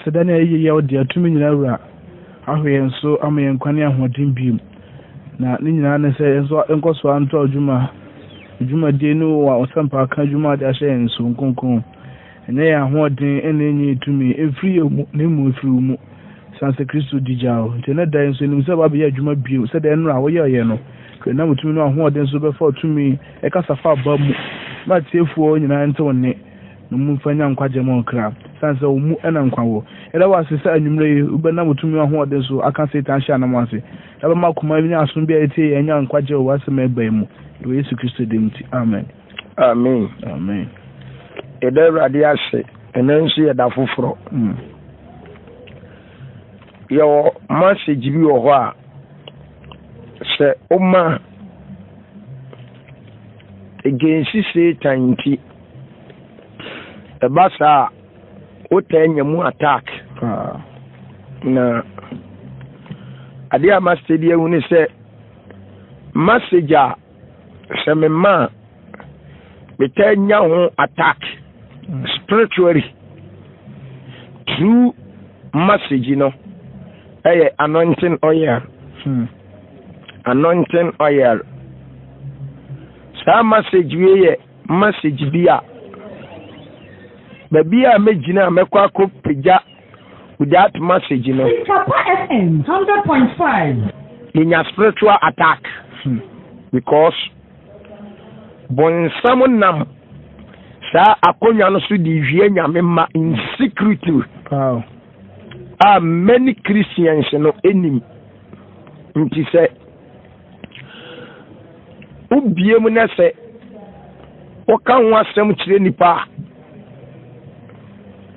Aseda ne ayɛyie yɛ wo dea, tumi nyinaa wura. Ahwɛ yɛn so ama yɛn nkwa ne ahoɔden bio. Na ne nyinaa ne sɛ yɛn nso nkɔ so ara ntoa dwuma dwumadie ne wɔ asɛmpa ka adwuma a de ahyɛ yɛn so nkonkron. Ɛnyɛ yɛn ahoɔden ɛna ɛnyɛ yɛn tumi ɛmfiri yɛn mu na mmom ɛfiri wo mu. San sɛ Kristo di gya o. Nti ɛnɛ da yi nso ɛnim sɛ wabɛyɛ adwuma bio sɛdeɛ ɛnora a woyɛeɛ no. Hwɛ nam tumi no ahoɔden so bɛfa tumi ɛkasa fa aba mu. Ma atiefoɔ nyinaa nte wo nne na momfa nya nkwagye ma ɔkra. San sɛ wo mu ɛna nkwa wɔ. Yɛda wo ase sɛ anwummerɛ yi wobɛnam wo tumi ahoɔden so aka Satan ahyɛ anam ase. Ɛbɛma akoma nya asom bi a ɛtie yɛn nya nkwagye wɔ w'asɛm a ɛba yi mu. Wɔ Yesu Kristo dim nti. Amen. Amen. Amen. Yɛda Awurade ase. Ɛnɛ nso yɛda foforɔ. Yɛwɔ message bi wɔ hɔ a sɛ woma against Satan nti ɛba saa a wotaa nya mu attack. Na adeɛ a master di ahu ne sɛ message a sɛ mema a metaa nya ho attack spiritually through message no ɛyɛ anointing oil. Anointing oil. Saa message wei yɛ message bi a baabi a mɛgyina a mɛkɔ akɔpagya without message no. Sikapa FM 100.5. Yɛnya spiritual attack. Because bonsam nam saa akonnwa no so de hwie Nyame ma in secretly. A many Christians no anim. Nti sɛ wobie mu na sɛ woka ho asɛm kyerɛ nipa a,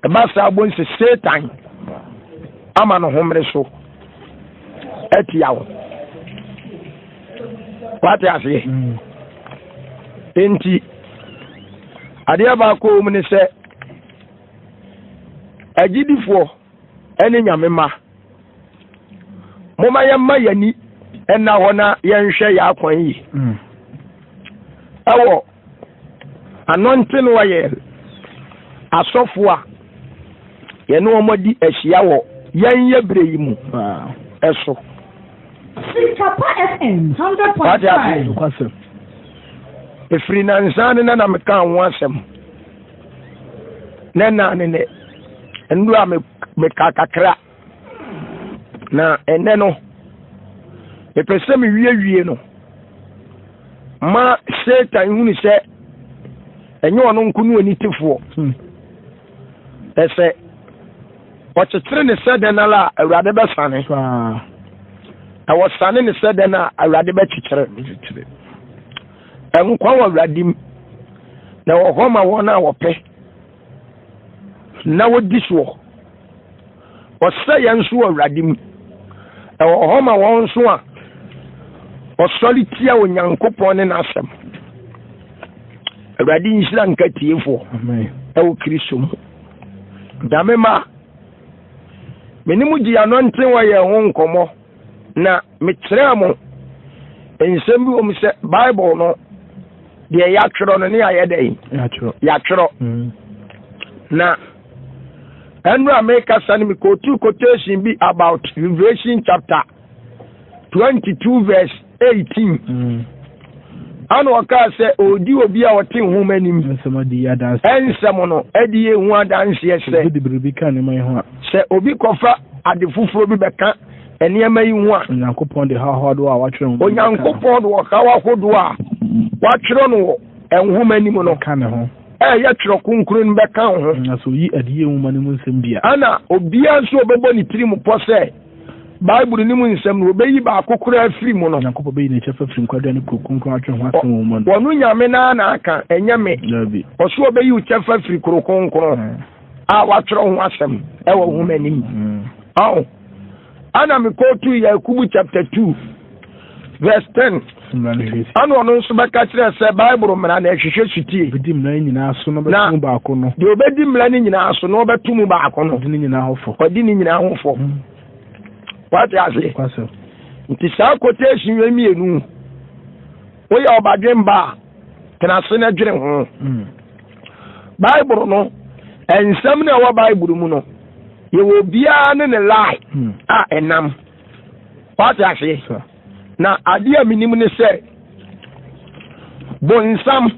ɛba saa bɔ nsɛ Satan ama no homere so atia wo. Wate aseɛ? Nti adeɛ baako wɔ mu ne sɛ agyidifoɔ ɛne Nyame mma, momma yɛmma yɛni ɛnna hɔ na yɛnhwɛ yɛn akwan yie. Ɛwɔ anointing oil asɔfo a yɛne wɔn adi ahyia wɔ yɛn yɛ bere yi mu ɛso. Sikapa FM 100.5. Efiri nansa ne na meka ho asɛm. Ne na ne ne nnura meka kakra. Na ɛnɛ no mepɛ sɛ mewiewie no ma Satan hunu sɛ ɛnyɛ ɔno nko ne onitefoɔ. Ɛsɛ ɔkyekyere ne sɛ dɛn ara a Awurade bɛsane. Na wɔsane ne sɛ dɛn a Awurade bɛkyekyere. Nkwa wɔ Awurade mu na wɔ hɔ ma wɔn a wɔpɛ na wɔdi soɔ. Ɔsɛ yɛn nso wɔ Awurade mu. Ɛwɔ hɔ ma wɔn nso a ɔsɔre tia Onyankopɔn ne n'asɛm. Awurade nhyira nka tiefoɔ ɛwɔ Kristo mu. Dame ma me ne mo gye anointing wɔ yɛn ho nkɔmmɔ na mekyerɛɛ mo nsɛm bi wɔ mu sɛ Bible no deɛ yɛatwerɛ no ne yɛayɛ dɛn? Yɛatwerɛ. Na ɛno a mekasa no mekɔtu quotation bi about Revelation chapter 22 verse 18. Ana ɔkaa sɛ ɔdi obi a ɔte nhoma anim ɛnsɛm no ɛde yɛ hu adanseɛ sɛ sɛ obi kɔfa ade foforɔ bi bɛka nneɛma yi ho a, Onyankopɔn de haw ahodoɔ a watwerɛ no Onyankopɔn de ɔhaw ahodoɔ a watwerɛ no wɔ nhoma anim no ka ne ho. Ɛyɛ twerɛ kronkron no bɛka wo ho. Na sɛ oyi adiyie nwoma no mu nsɛm bi a, ana obiara nso ɔbɛbɔ ne tirim pɔ sɛ Bible no mu nsɛm no wɔbɛyi baako koraa afiri mu no, Onyankopɔn bɛyi ne kyɛfa firi nkwadua ne kuro kronkron atwerɛ ho asɛm wɔ mu no. Wɔno Nyame naa na aka, ɛnyɛ me. Dabi. Ɔso ɔbɛyi wo kyɛfa firi kuro kronkron a watwerɛ ho asɛm ɛwɔ nwoma anim. Ɔho ana mekɔtu Yakubu chapter 2 verse 10. Ana ɔno nso bɛka kyerɛ sɛ Bible mmara na ɛhwehwɛ sutie. Obɛdi mmara nyinaa so na ɔbɛto mu baako no. Deɛ ɔbɛdi mmara no nyinaa so na ɔbɛto mu baako no. Ɔdi ne nyinaa ho fɔ. Ɔdi ne nyinaa ho fɔ. Wate ase? Nti saa quotation yɛ mmienu. Woyɛ ɔbadwen ba a, tena ase na dwene ho. Bible no, nsɛm na ɛwɔ Bible mu no, Yɛwɔ obiara ne ne lie a ɛnam. Wate aseɛ? Na adeɛ a menim ne sɛ bonsam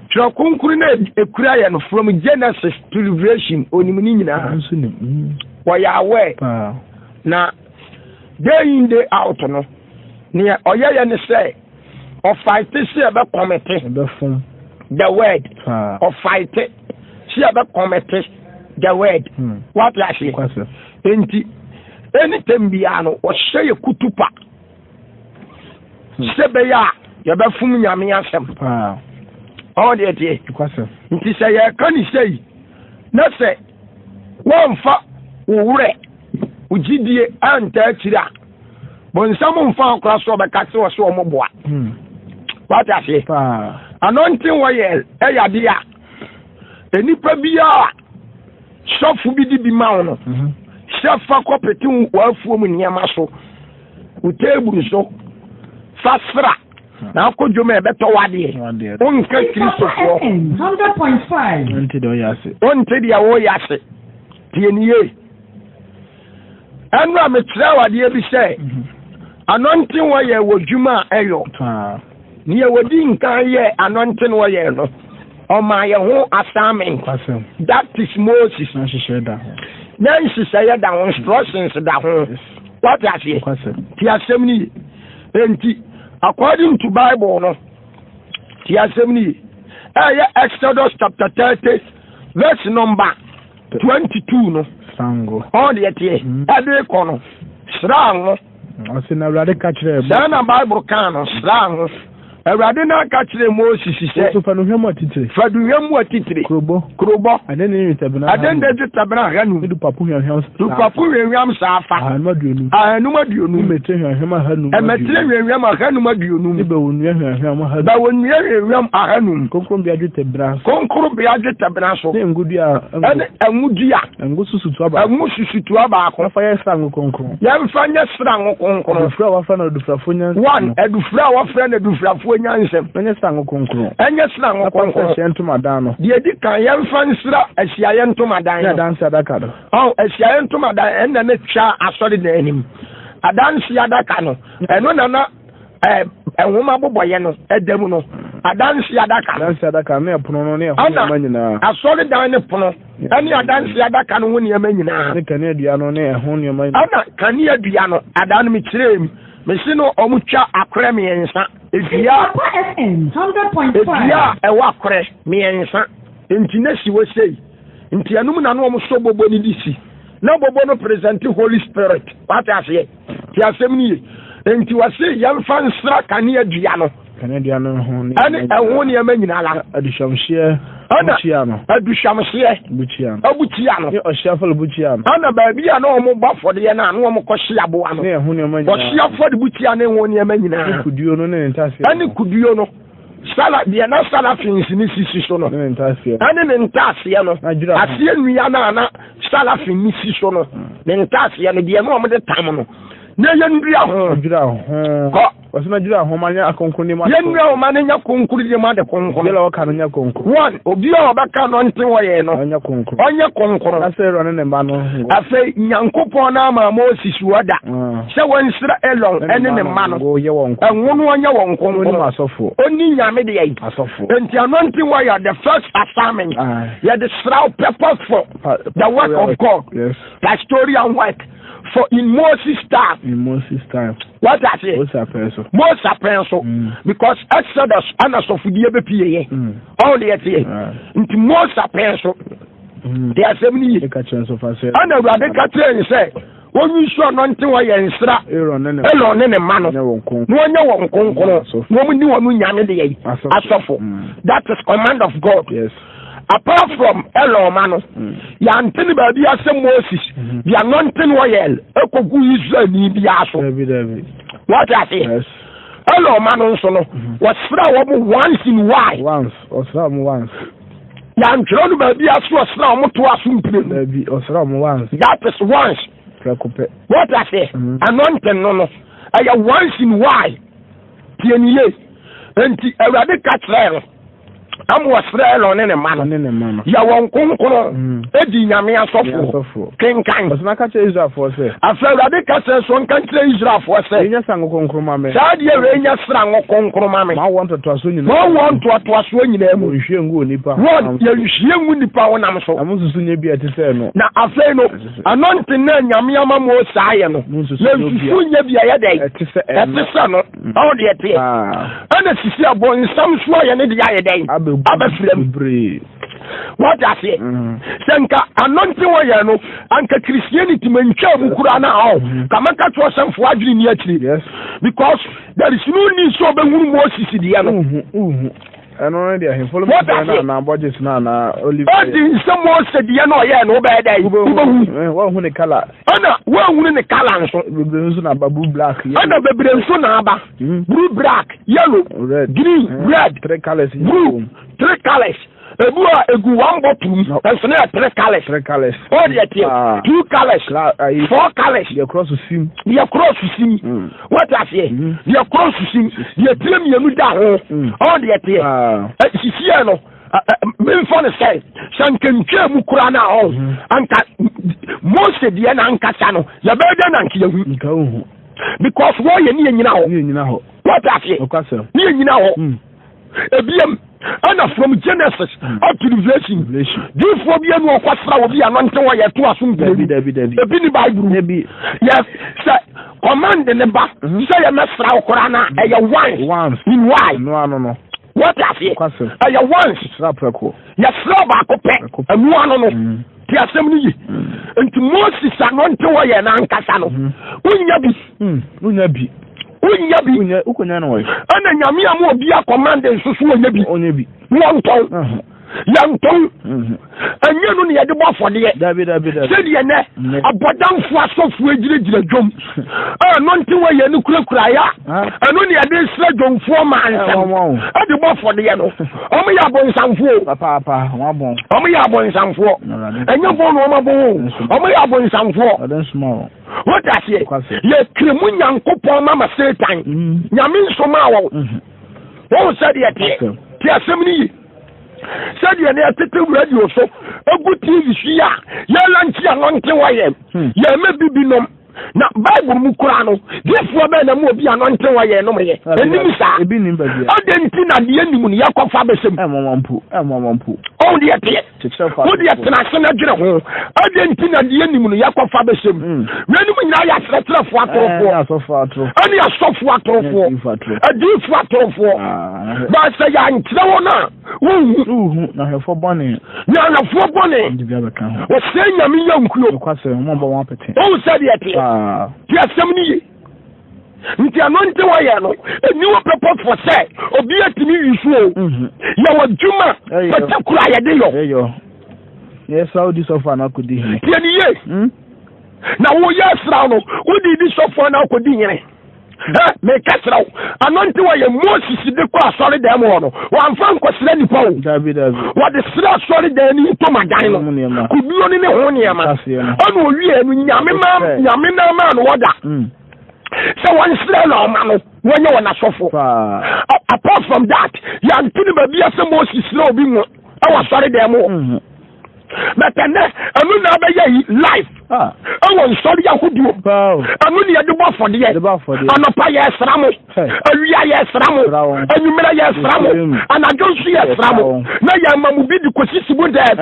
twerɛ kronkron no ekura yɛ no from Genesis to Revelation, onim ne nyinaa. Wɔyɛ aware. Na day in, day out no, neɛ ɔyɛ yɛ ne sɛ ɔfight sɛ ɛbɛcommit the word. Ɔfight sɛ ɛbɛcommit the word. Wate aseɛ? Nti anytime biara no, ɔhyɛ yɛ kutupa sɛ bɛyɛ a yɛbɛfom Nyame asɛm. Ɔwɔ deɛ teɛ. Nti sɛ yɛka ne sɛi na sɛ wɔmfa wo werɛ, wo gyidie anta akyiri a, bonsam mfa wo kora so ɔbɛka sɛ wɔ sɛ ɔmo boa. Wate aseɛ? Anointing oil ɛyɛ adeɛ a nnipa biara sɔfo bi de bi ma wo no sɛ fa kɔpete w'afuo mu nneɛma so, wo table so, fa sra na akɔ dwom a ɛbɛtɔ w'adeɛ. Wonka Kristofoɔ, wonte deɛ woyɛ ase. Tie ne yie. Ɛno a mekyerɛ wo adeɛ bi sɛ anointing oil wɔ dwuma a ɛyɔ. Neɛ wɔdi nkan yɛ anointing oil no, ɔma yɛ ho assignment. That is Moses. Na nhyehyɛeɛ da ho, instructions da ho. Wate aseɛ? Ti asɛm no ye. Enti according to Bible no, ti asɛm no ye, ɛyɛ Exodus chapter 30 verse number 22 no. Ɔn deɛ teɛ ɛde kɔ no, sra ngo. Ɔsɛ na Awurade ka kyerɛɛ Saa na Bible kaa no, sra ngo. Awurade na aka kyerɛɛ Moses sɛ, Wɔso fa duhwam atitire. Fa duhwam mu atitire. Kurobɔ. Kurobɔ. Ade ne nnwetɛbena. Ade ne dwetɛbena 500. Ne dupapo hwamhwam. Dupapo hwamhwam saa fa. 550. 550. Ne mmɛtire hwamhwam 520. Mmɛtire hwamhwam 520. Ne bɛwonnua hwamhwam 500. Bɛwonnua hwamhwam 500. Kronkronbea dwetɛbena so. Kronkronbea dwetɛbena so. Ne ngodua. Ɛne ngodua. Ngo susutoa baako. Ngo susutoa baako. Na fa yɛ sra ngo kronkron. Yɛmfa nyɛ sra ngo kronkron. Adufra a wɔafrɛ no adufrafoɔ nyansam. One, adufra a wɔafrɛ no adufrafoɔ nyansam. Ɛnyɛ sra ngo kronkron. Ɛnyɛ sra ngo kronkron. Na fa ahyiaeɛ ntomadan no. Deɛ edi kan, yɛmfa nsra ahyiaeɛ ntomadan no. Ne adanse adaka no. Ɔn, ahyiaeɛ ntomadan ɛnna ne twa asɔredan anim. Adanse adaka no, ɛno na na nwoma bobɔyɛ no ɛda mu no. Adanse adaka no. Adanse adaka ne ɛpono no ne ɛho nneɛma nyinaa. Asɔredan ne pono ɛne adanse adaka no ho nneɛma nyinaa. Ne kanea dua no ne ɛho nneɛma nyinaa. Ɛna kanea dua no, adan no mekyerɛ mu. Mesi no ɔmo twa akorɛ mmiɛnsa. Edua edua a ɛwɔ akorɛ mmiɛnsa. Nti na si wɔ sei. Nti ɛnum na no ɔmo sɔ bobo no de si. Na bobo no present Holy Spirit. Wate aseɛ? Ti asɛm no ye. Nti wɔse yɛmfa nsra kanea dua no. Kanea no ho ne ɛne ɛho nneɛma nyinaa la. Aduhwamhyeɛ bukyia no. Aduhwamhyeɛ bukyia no. Abukyia no. Ne ɔhyeɛ afɔrebukyia no. Ɛna baabi a na wɔn bɔ afɔdeɛ no a na wɔn kɔ hye aboa no. Ne ɛho nneɛma nyinaa. Ɔhyeɛ afɔrebukyia ne ɛho nneɛma nyinaa. Ne kuduo no ne ne ntaaseɛ. Ɛne kuduo no. Sala deɛ na serafins ne sisi so no. Ne ne ntaaseɛ. Ɛne ne ntaaseɛ no. Aseɛ nnua no a na serafin ne si so no. Ne ntaaseɛ no deɛ na wɔn de tam no. Na yɛ nnua ho. Dwira ho. Kɔ. Wɔsɛ na dwira ho ma nyɛ akronkronne mu ade. Yɛ nnua ho ma ne nyɛ kronkronne mu ade kronkron. Obiara a ɔka no nyɛ kronkron. One, obiara a ɔbɛka no nte hɔ yɛ no. Ɔnyɛ kronkron. Ɔnyɛ kronkron. Na sɛ Aaron ne ne mma no ngo. Afei Nyankopɔn no ama Moses wɔ da sɛ wɔnsra Aaron ne ne mma no. Ngo yɛ wɔn kronkron. Ngo no ɔnyɛ wɔn kronkron. Ɔnim asɔfoɔ. Ɔni Nyame deɛ yi. Asɔfoɔ. Enti anointing oil, the first assignment. Yɛde sra wo purpose for the work of God. Yes. Pastoral work. For in Moses time. In Moses time. What I say? Moses apɛn so. Moses apɛn so. Because Exodus ana sɔfodie bɛ pie yɛ. Ɔn deɛ teɛ. Nti Moses apɛn so. Deɛ asɛm ni ye. Ɛna Awurade ka kyerɛ n sɛ wɔnyi nsu anointing oil nsra Aaron ne ne mma no na wɔnyɛ wɔn kronkron na wɔn ni wɔn Nyame deɛ yi asɔfo. That is command of God. Yes. Apart from Aaron ma no, yɛante ne baabi asɛ Moses the anointing oil ɛkɔgu Israel ni biara so. Wɔte aseɛ? Aaron ma no nso no, wɔsra wɔn once in while. Once, ɔsra wɔn once. Yɛantwerɛ no baabi aso ɔsra wɔn to aso mprenu. Dabi, ɔsra wɔn once. That is once. Prɛko pɛ. Wɔte aseɛ? Anointing no, ɛyɛ once in while. Tie ni yie. Nti Awurade ka kyerɛɛ no. Ama wɔsrɛ Aaron ne ne mma no. Ɔne ne mma no. Yɛ wɔn kronkron. Edi Nyame asɔfoɔ. Asɔfoɔ. Kenkan. Ɔsɛ na ka kyerɛ Israelfoɔ sɛ. Afei Awurade ka sɛ so nka nkyerɛ Israelfoɔ sɛ. Wei nyɛ sra ngo kronkron ma me. Saa deɛ wei nyɛ sra ngo kronkron ma me. Ma wɔn ntoatoasoɔ nyinaa. Ma wɔn ntoatoasoɔ nyinaa mu. Wɔnhwie ngu onipa honam so. Wɔn yɛnhwie ngu nipa honam so. Na monsusu nyɛ bi a ɛte sɛ ɛno. Na afei no, anointing no a Nyame ama Mose ayɛ no, yɛnsusu nyɛ bi a ɛyɛ dɛn? Ɛte sɛ ɛno. Ɛte sɛ no. Ɔho deɛ ɛteɛ. Ɛna sisi a bɔnsam so ayɛ ne deɛ ayɛ dɛn? Abɛfra mu. Wɔte aseɛ. Sɛ nka anointing wɔ yɛn no, anka Christianity ma ntwa mu koraa na ɔho. Ka mɛka kyerɛ sɛ mfoɔ adwene ni akyire. Because there is no need sɛ ɔbɛhunu Moses deɛ no. Ɛno ne deɛ ahemfo no bɛbrɛ no anaa bɔgyes no anaa olive oil. Ɔdi nsɛ Mose deɛ no ɔyɛɛ no wobɛyɛ dɛ wobɛhu. Wɔnhu ne kala. Ɛna wɔnhunu ne kala nso. Bebree nso na aba blue black. Ɛna bebree nso na aba blue black yellow red green red three colors blue three colors. Ebu a egu one bottle mu nso na yɛ three colors. Three colors. Ɔdi ɛteɛ two colors four colors. Deɛ cross sim. Deɛ cross sim. Wɔte aseɛ. Deɛ cross sim. Deɛ tire mmienu da ho. Ɔdi ɛteɛ. Sisi yɛ no memfa no sɛ sɛ nkentwa mu koraa no a ɔ anka Mose deɛ na ankasa no yɛbɛyɛ dɛ na anka yɛhu because wɔyɛ ne yɛnyina hɔ. Wɔte aseɛ. Ne yɛnyina hɔ. Ebiem ɛna from Genesis up to Revelation diifoɔ bi anu ɔkɔsra obi ano nte hɔ yɛto aso mmienu ebi ni Bible yɛ sɛ command ne ba sɛ yɛmɛsra wo koraa no a ɛyɛ once in why wɔte aseɛ ɛyɛ once yɛsra baako pɛ ɛno ano no te asɛm no ye nti Moses ano nte hɔ yɛ n'ankasa no wonya bi wonya bi wonya bi wokonya no wɔ ɛna nyame a ma obi akɔmande nso so wɔnya bi ɔnya bi wɔntɔn yɛntɔn ɛnyɛ no ne yɛde bɔ afɔdeɛ sɛdeɛ nɛ abɔdamfoɔ asɔfoɔ gyinagyina dwom ɛno nte wɔ yɛ no kurakuraeɛ a ɛno ne yɛde srɛ dwomfoɔ ma nsɛm ɛde bɔ afɔdeɛ no ɔmo yɛ abonsamfoɔ ɔmo yɛ abonsamfoɔ ɛnyɛ bɔn na ɔmo abɔn o ɔmo yɛ abonsamfoɔ wote aseɛ yɛkiri mu Nyankopɔn mama Satan nyame nsomaa wɔn wɔn sɛdeɛ teɛ te asɛm no yi sɛdeɛ ne ɛtete radio so egu tv so yi a yɛlankyi a nɔnte wɔ yɛn yɛmɛ bibi nom na Bible mu koraa no difoɔ bɛn na mu obi a nɔnte wɔ yɛn nom yɛ ɛnim saa ɔde nti na deɛ nim no yɛkɔfa bɛsɛm ɔwo deɛ teɛ wo deɛ tena ase na dwene ho ɔde nti na deɛ nim no yɛkɔfa bɛsɛm weinom nyinaa yɛ akyerɛkyerɛfoɔ atorofoɔ ɛne asɔfoɔ atorofoɔ adiyifoɔ atorofoɔ ba sɛ yɛankyerɛ wɔn a wonhu nahwɛfoɔ bɔne nyanhafoɔ bɔne wɔsɛe nyame yɛ nkuo wohu sɛ deɛ teɛ te asɛm no ye nti ɛno nti wɔyɛ no ɛni wɔ pɛpɔfoɔ sɛ obi atumi wi so o yɛwɔ dwuma particular yɛde yɔ tiɛ ne ye na woyɛ asra no wode di sɔfoɔ no akɔdi hene meka kyerɛ wo ano nti wɔyɛ Moses de kɔ asɔre dan mu hɔ no wɔamfa nkɔsrɛ nnipa o wɔde srɛ asɔre dan ne ntomadan no kuduo no ne ho nneɛma ɛna owie no nyame nyame na maa no wɔda sɛ wɔnsrɛ na ɔma no wɔnyɛ wɔn asɔfo apart from that yɛnto no baabi sɛ Moses srɛ obi ngo ɛwɔ asɔre dan mu hɔ but ɛnɛ ɛno na abɛyɛ yi life ɛwɔ nsɔre ahodoɔ ɛno ne yɛde bɔ afɔdeɛ anɔpa yɛsra mo awia yɛsra mo anwummerɛ yɛsra mo anadwo nso yɛsra mo na yɛma mo bi de kɔsisi mo dɛm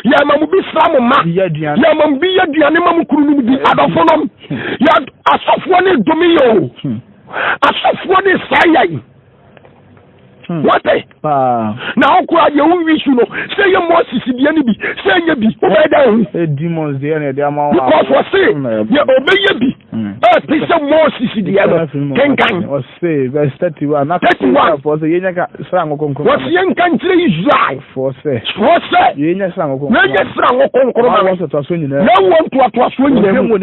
yɛma mo bi sra mo ma yɛma mo bi yɛ aduane ma mo kunu nom di adɔfo nom yɛ asɔfoɔ ne dome yɛ o asɔfoɔ ne sɛe yɛn Wate? Na wokora deɛ wonwi su no sɛ yɛ Moses deɛ no bi sɛ nyɛ bi wobɛyɛ dɛ hu because wɔse deɛ ɔbɛyɛ bi ɛte sɛ Moses deɛ no kenkan 31 wɔse yɛnka nkyerɛ Israel foɔ sɛ yɛnyɛ sra ngo kronkron ma me na wɔ ntoatoasoɔ nyinaa mu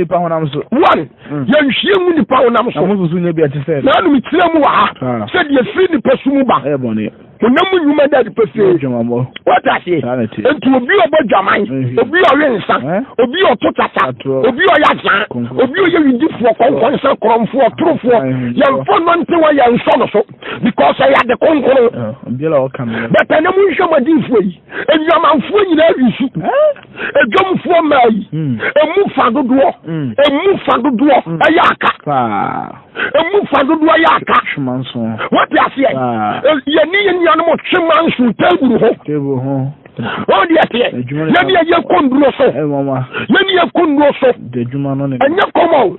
one Yɛnhwie ngu nnipa honam so. Na monsusu nyɛ bi a ɛte sɛ. Na ɛno mekyerɛ mu wɔ ha sɛ deɛ firi nnipa su mu ba. Ɛyɛ bɔne. Honam mu nnwuma da adi pefee. Adwamammɔ. Wate aseɛ? Saa na ɛteɛ. Enti obi a ɔbɔ dwaman, obi a ɔwe nsa, obi a ɔto kyakya, obi a ɔyɛ azaa, obi a ɔyɛ widifoɔ. Adiifoɔ, kɔnkɔnsa, korɔmfoɔ, torofoɔ, yɛmfa nɔnte wɔ yɛn nsɔ no so because ɛyɛ ade kronkron. But ɛnɛ mo nhwɛ mo adiifoɔ yi, nnwamanfoɔ nyinaa wi su, edwamfoɔ mmaa yi, emu fa dodoɔ, emu fa dodoɔ ɛyɛ aka, emu fa dodoɔ ɛyɛ aka. Wɔte aseɛ, yɛne yɛn nuanom twe manso table ho. Wɔn deɛ teɛ, yɛne yɛ kɔ nnuro so, yɛne yɛ kɔ nnuro so, ɛnyɛ kɔmɔ o.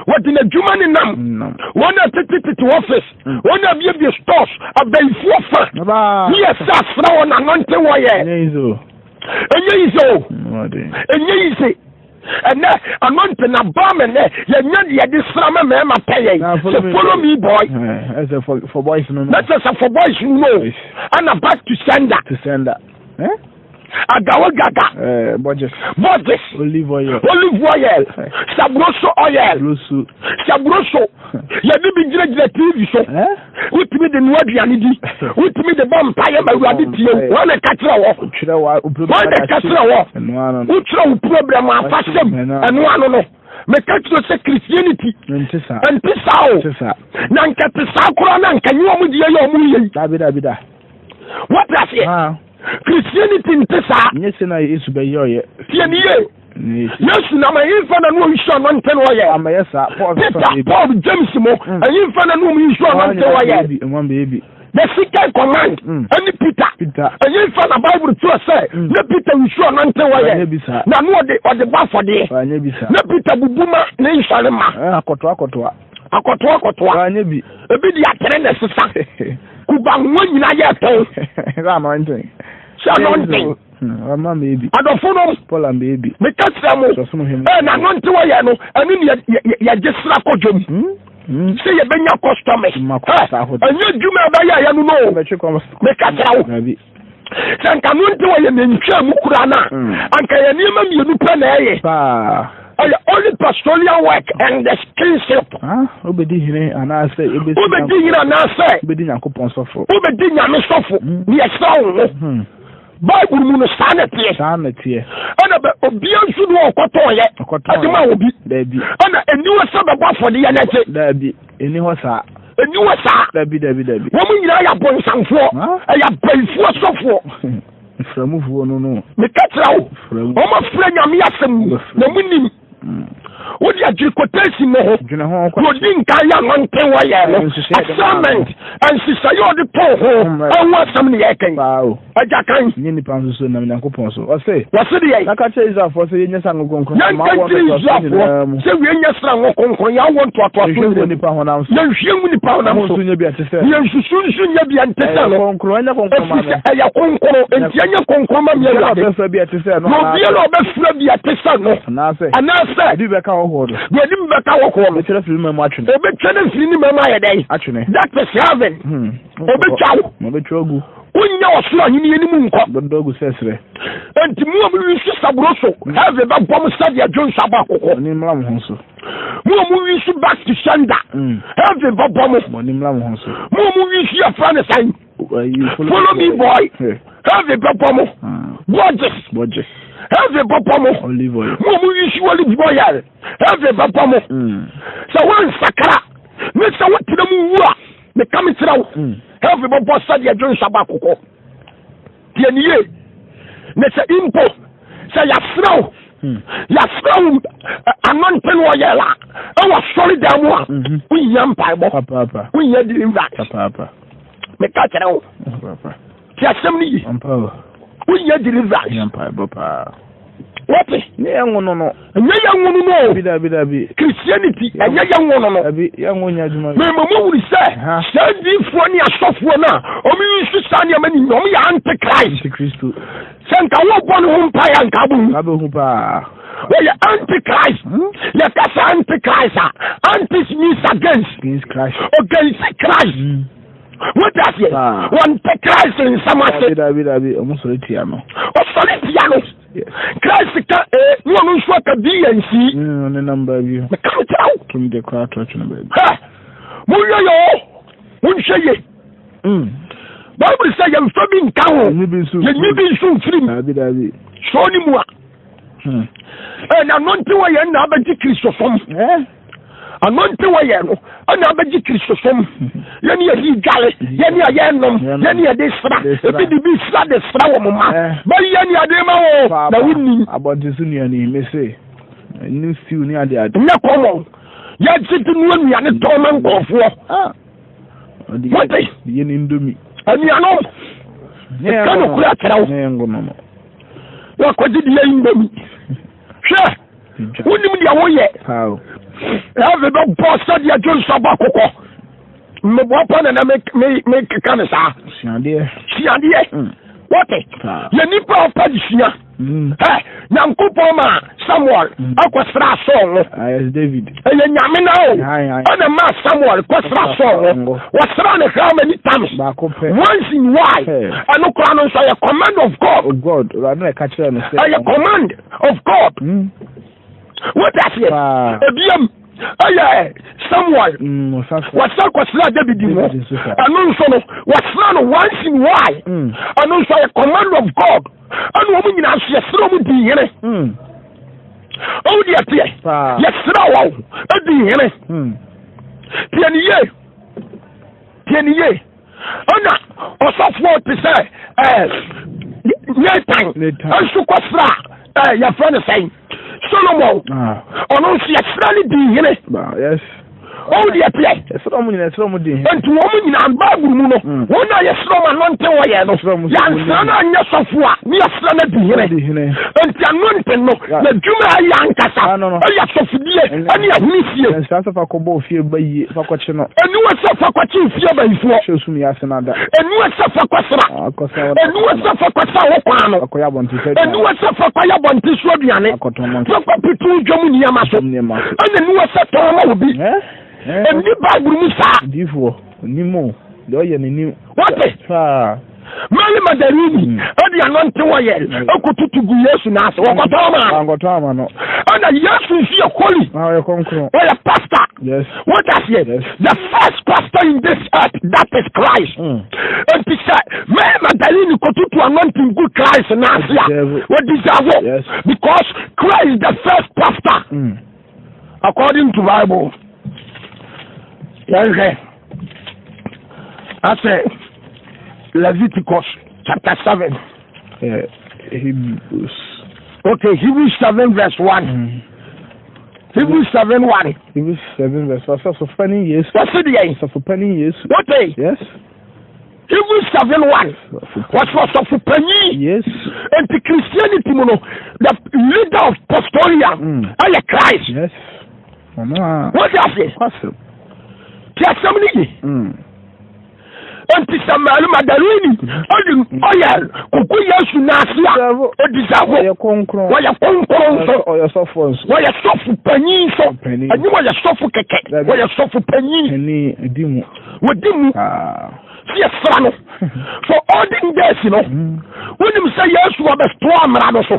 Wɔde n'adwuma ne nam, wɔn a tete tete office, wɔn a biebie stores, abayifoɔ fa, ne yɛ sɛ asra wɔn anante wɔ yɛ. Ɛnyɛ yi sɛ o, ɛnyɛ yi sɛ. Ɛnɛ anante na ba me nɛ yɛnyɛ deɛ yɛde sra ma mmarima pɛ yɛn sɛ follow me boy. Ɛsɛ for boys no. Na kyerɛ sɛ for boys no. Ɛna back to sender. To sender. Agawo gaga. Borges. Borges. Olive oil. Olive oil. Sabroso oil. Sabroso. Yɛde bi gyinagyina TV so. Wotumi de noa aduane di. Wotumi de bɔ mpaeɛ ma Awurade tie wo. Wɔn na ɛka kyerɛ wɔ. Wɔn na ɛka kyerɛ wɔ. Wokyerɛ wo problem afa sɛm. Ɛno ano no. Meka kyerɛ sɛ Christianity. Nte saa. Nte saa o. Na nka te saa koraa na nka nye wɔn deɛ yɛ wɔn yɛ yi. Dabi dabi da. Wɔte aseɛ. Christianity nte saa. Nye se na Yesu bɛyɛ ɔyɛ. Tie ni yie. Yesu nam ɛyinfa na no ɔyisu anɔnte no ɔyɛ. Amɛyɛ saa. Paul Peter, Paul, James mo ɛyinfa na no ɔyisu anɔnte ɔyɛ. The second command ɛne Peter. Ɛyinfa na Bible kyerɛ sɛ ne Peter yisu anɔnte ɔyɛ. Na no ɔde ɔde bɔ afɔdeɛ. Ne Peter bubu ma ne nsɔre ma. Akɔtoa akɔtoa. Akɔtoa akɔtoa. Ebi di atere na ɛsesa. Kubanwa nyinaa yɛ tɔn. Sɛ anointing. Sɛ anointing. Adɔfo nom. Meka kyerɛ mo. Ɛɛ na anointing wɔyɛ no ɛne ne yɛgye sra kɔ dwom. Sɛ yɛbɛnya customers. Ɛnyɛ adwuma ɛbɛyɛ yɛ no no. Meka kyerɛ wo. Sɛ nka anointing wɔyɛ ne ntwa mu kura no a anka yɛ nneɛma mmienu pɛ na ɛyɛ. Ɛyɛ only pastoral work and the kingship. Wobɛdi hene anaasɛ wobɛdi hene anaasɛ wobɛdi Nyankopɔn sɔfo. Wobɛdi Nyame sɔfo. Ne yɛsrɛ wo ho. Bible mu no saa na teɛ. Saa na teɛ. Ɛna bɛ obia nso ne ɔkɔtɔɔyɛ. Ɛde ma obi. Daabi. Ɛna eniwa sɛ bɛbɔ afɔdeɛ no akyi. Daabi. Ɛni hɔ saa. Eniwa saa. Daabi daabi daabi. Wɔn nyinaa yɛ abonsamfoɔ. Ɛyɛ abayifoɔ sɔfoɔ. Mframufoɔ no no. Meka kyerɛ wo. Wɔn afura Nyame asɛm mu na mu nim. Wode agyiri quotation no ho. Wɔdi nkan yɛ anɔnten wɔyɛ no. Assignment nhyehyɛeɛ ɔde too ho ɛho asɛm ne yɛkɛn. Agya kan. Nye nipa nso so nam Nyankopɔn so. Ɔse. Wɔse deɛ. Na ka kyerɛ Israelfoɔ sɛ yɛnyɛ sra ngo kronkron. Yɛnka nkyerɛ Israelfoɔ sɛ yɛnyɛ sra ngo kronkron. Yɛawɔ ntoatoasoɔ nyinaa mu. Nipa honam so. Yɛnhwie ngu nipa honam so. Nso nyɛ bi ɛte sɛ. Yɛnsusu nso nyɛ bi ɛnte sɛ no. Ɛyɛ kronkron ɛnyɛ kronkron ma me. Ɛfiri sɛ ɛyɛ kronkron enti ɛnyɛ kronkron ma me Awurade. Obiara ɔbɛfrɛ bi ɛte sɛ no. Na obiara ɔbɛfrɛ bi ɛte sɛ no. Anaasɛ. Anaasɛ. Ebi bɛka hɔhoɔ no. Deɛ ebi bɛka hɔhoɔ no. Ɔbɛtwa no afiri ne man mu atwene. Ɔbɛtwa no afiri ne man mu ayɛ dɛn? Atwene. That is heaven. Ɔbɛtwa wo. Ɔbɛtwa agu. Wonnya ɔsoro ahenni no mu nkɔ. Bɛdɔ agu sɛ serɛ. Enti mo a mowi so saburo so, heaven bɛbɔ mo sɛdeɛ dwonsɔ abɔ akokɔ. Mo ani mmra mo ho so. Mo a mowi so back to sender, heaven bɛbɔ mo. Mo ani mmra mo ho so. Mo a mowi so yɛfrɛ no sɛn? Follow me boy, heaven bɛbɔ mo. Borges, Borges. Heaven bɛbɔ mo. Olive oil. Mo a mowi so olive oil, heaven bɛbɔ mo. Sɛ woansakra ne sɛ wotena mu wu a, meka me kyerɛ wo. Heaven bɛbɔ sɛdeɛ dwonsɔ abɔ akokɔ. Deɛ ne yie ne sɛ mpo sɛ yɛafrɛ wo yɛafrɛ wo anɔnte no ɔyɛ la ɛwɔ sɔre dan mu a wohia mpaebɔ, wohia deliverance. Meka kyerɛ wo te asɛm no ye, wohia deliverance. Wɔte nyɛ yɛn nwono no. Nyɛ yɛn nwono no o. Dabi dabi dabi. Christianity ɛnyɛ yɛn nwono no. Dabi yɛn nwo nyɛ adwuma. Mɛmɛ mo wuli sɛ saa diifoɔ ne asɔfoɔ no a wɔn yi nso saa nneɛma ni wɔn yɛ antichrist. Antichrist. Sɛ nka wɔn bɔ ne ho mpa yɛ nka abo hu. Abo hu paa. Wɔyɛ antichrist. Yɛ kasa antichrist a anti means against. Against Christ. Against Christ. Wọ́n ti aseɛ. Wɔn te Christ nsɛm ase. Dabi dabi dabi ɔmo sɔrɔ tia no. Ɔsɔre tia no. Christ ka A ne ɔno nso aka B and C. Ɔne nam baabi. Meka me kyerɛ wo. Tum de koraa to atwene baabi. Hɛ! Monhwɛ yɛ o. Monhwɛ ye. Bible sɛ yɛmfa bi nka ho. Yɛnyi bi nso. Yɛnyi bi nso mfiri mu. Dabi dabi. Sɔɔ ne mu a. Ɛ na no nti wɔ yɛn na abɛgye Kristo som. Anointing oil no ɛna abɛgye Kristosom. Yɛne yɛde dwale, yɛne a yɛnom, yɛne yɛde sra. Ebi de bi sra de sra wɔ mo ma. Bɛyɛ ne ade ma wo na wonim. Abɔnten so nnuane mese ne stew ne ade ade. Nyɛ kɔmɔ. Yɛgye de noa nnuane tɔn ma nkurɔfoɔ. Wote? Yɛ ne ndomi. Anuanom, ɛka nokorɛ akyerɛ wo. Wakɔgye deɛ indomi. Hwɛ, wonim deɛ woyɛ. Ɛve bɛbɔ sɛdeɛ dwonsɔ bɔ akokɔ. Mmeboa pa na na mekeka ne saa. Suadeɛ. Wote? Yɛ nipa a ɔpɛ de sua. Ɛ Nyankopɔn ma Samuel akɔsra Saul ngo. Ɛyɛ Nyame na o. Ɛna ma Samuel kɔsra Saul ngo. Wɔsra no how many times? Once in while. Ɛno koraa no nso ɛyɛ command of God. Ɛyɛ command of God. Wote aseɛ? Ebiam ɛyɛ Samuel. Wɔsra kɔsra David ngo. Ɛno nso no wɔsra no once in while. Ɛno nso ɛyɛ command of God. Ɛna wɔn nyinaa nso yɛsrɛ wɔn di hene. Ɔwɔ deɛ teɛ yɛsrɛ wɔn di hene. Tie ne yie, tie ne yie. Ɛna ɔsɔfoɔ te sɛ ɛɛ Nathan nso kɔsra ɛɛ yɛfrɛ no sɛn Solomon. Ɔno nso yɛsrɛ no di hene. Ɔwɔ deɛ teɛ. Nti wɔn nyinaa Bible mu no, wɔn a yɛsrɛ wɔn anointing oil no, yɛansra no anyɛ sɔfo a, ne yɛsrɛ no adi hene. Nti anointing no, n'adwuma a ɛyɛ ankasa, ɛyɛ asɔfodie ɛne ahonisie. Ɛniwa sɛ fa kɔkye ofie abayifoɔ. Ɛniwa sɛ fa kɔsra. Ɛniwa sɛ fa kɔsa wo kwan no. Ɛniwa sɛ fa kɔyɛ abɔnten so aduane. Fa kɔpete dwam nneɛma so. Ɛna ɛniwa sɛ tɔn ma obi. Ɛnni Bible mu saa. Diifoɔ, onim o, deɛ ɔyɛ n'anim. Wote? Mary Magdalene ɛde anointing oil ɛkɔtutu gu Yesu n'ase. Wɔkɔtɔn ma no. Wankɔtɔn ama no. Ɛna Yesu nso yɛ holy. Ɔyɛ kronkron. Ɔyɛ pastor. Yes. Wote aseɛ? Yes. The first pastor in this earth, that is Christ. Enti sɛ Mary Magdalene kɔtutu anointing gu Christ n'ase a, Ɔdeserve. ɔdeserve. Yes. Because Christ is the first pastor. According to Bible. Yɛnhwɛ. Asɛ Leviticus chapter 7. Hebrews. Okay, Hebrews 7 verse 1. Hebrews 7 1. Hebrews 7 verse 1. Sɔfo Yesu. Wɔsi deɛ. Sɔfo panin Yesu. Wote? Yes. Hebrews 7 1. Wɔsi ɔsɔfo panyin. Yesu. Nti Christianity mu no, the leader of pastoral ɛyɛ Christ. Yes. Ɔno a. Wɔte aseɛ. Kwasɛm. Ti asɛm ni ye. Nti sɛ Mary Magdalene ɔde oil koko Yesu n'ase a, ɔdisavo. Ɔyɛ kronkron. Wɔyɛ kronkron nso. Ɔyɛ sɔfo nso. Wɔyɛ sɔfo panyin nso. Ɛnyɛ wɔyɛ sɔfo kɛkɛ. Wɔyɛ sɔfo panyin. Panyin di mu. Wɔdi mu. Si yɛsra no. For olden days no, wonim sɛ Yesu ɔbɛtoa mmara no so.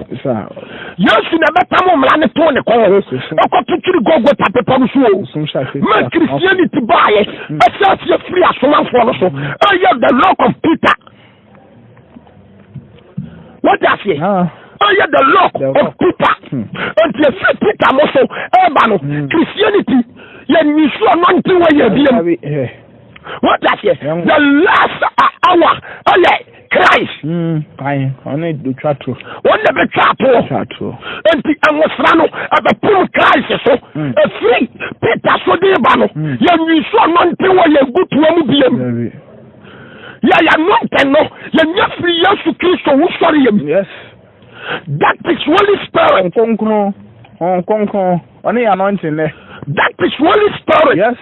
Yesu na ɛbɛtam mmara no too ne kɔn ho. Ɛkɔto twiri Golgota bepɔ no so o. Ma Christianity baayɛ, ɛhyɛ aseɛ firi asomafoɔ no so. Ɛyɛ the rock of Peter. Wote aseɛ? Ɛyɛ the rock of Peter. Nti ɛfiri Peter mo so ɛba no, Christianity yɛ nniso anointing wɔ yɛ biam. What does it? The last hour ɛyɛ Christ. Ɔne twa to. Wɔn na bɛ twa to. Nti ɛnwosra no ɛbɛpem Christ so. Efiri Peter so de ba no. Yɛ nwisu anointing wɔ yɛ gu toa mu biem. Yɛ yɛ anointing no yɛ nya firi Yesu Kristo wusɔre yɛ mu. Yes. That is Holy Spirit. Kronkron. Kronkron. Ɔne yɛ anointing nɛ. That is Holy Spirit. Yes.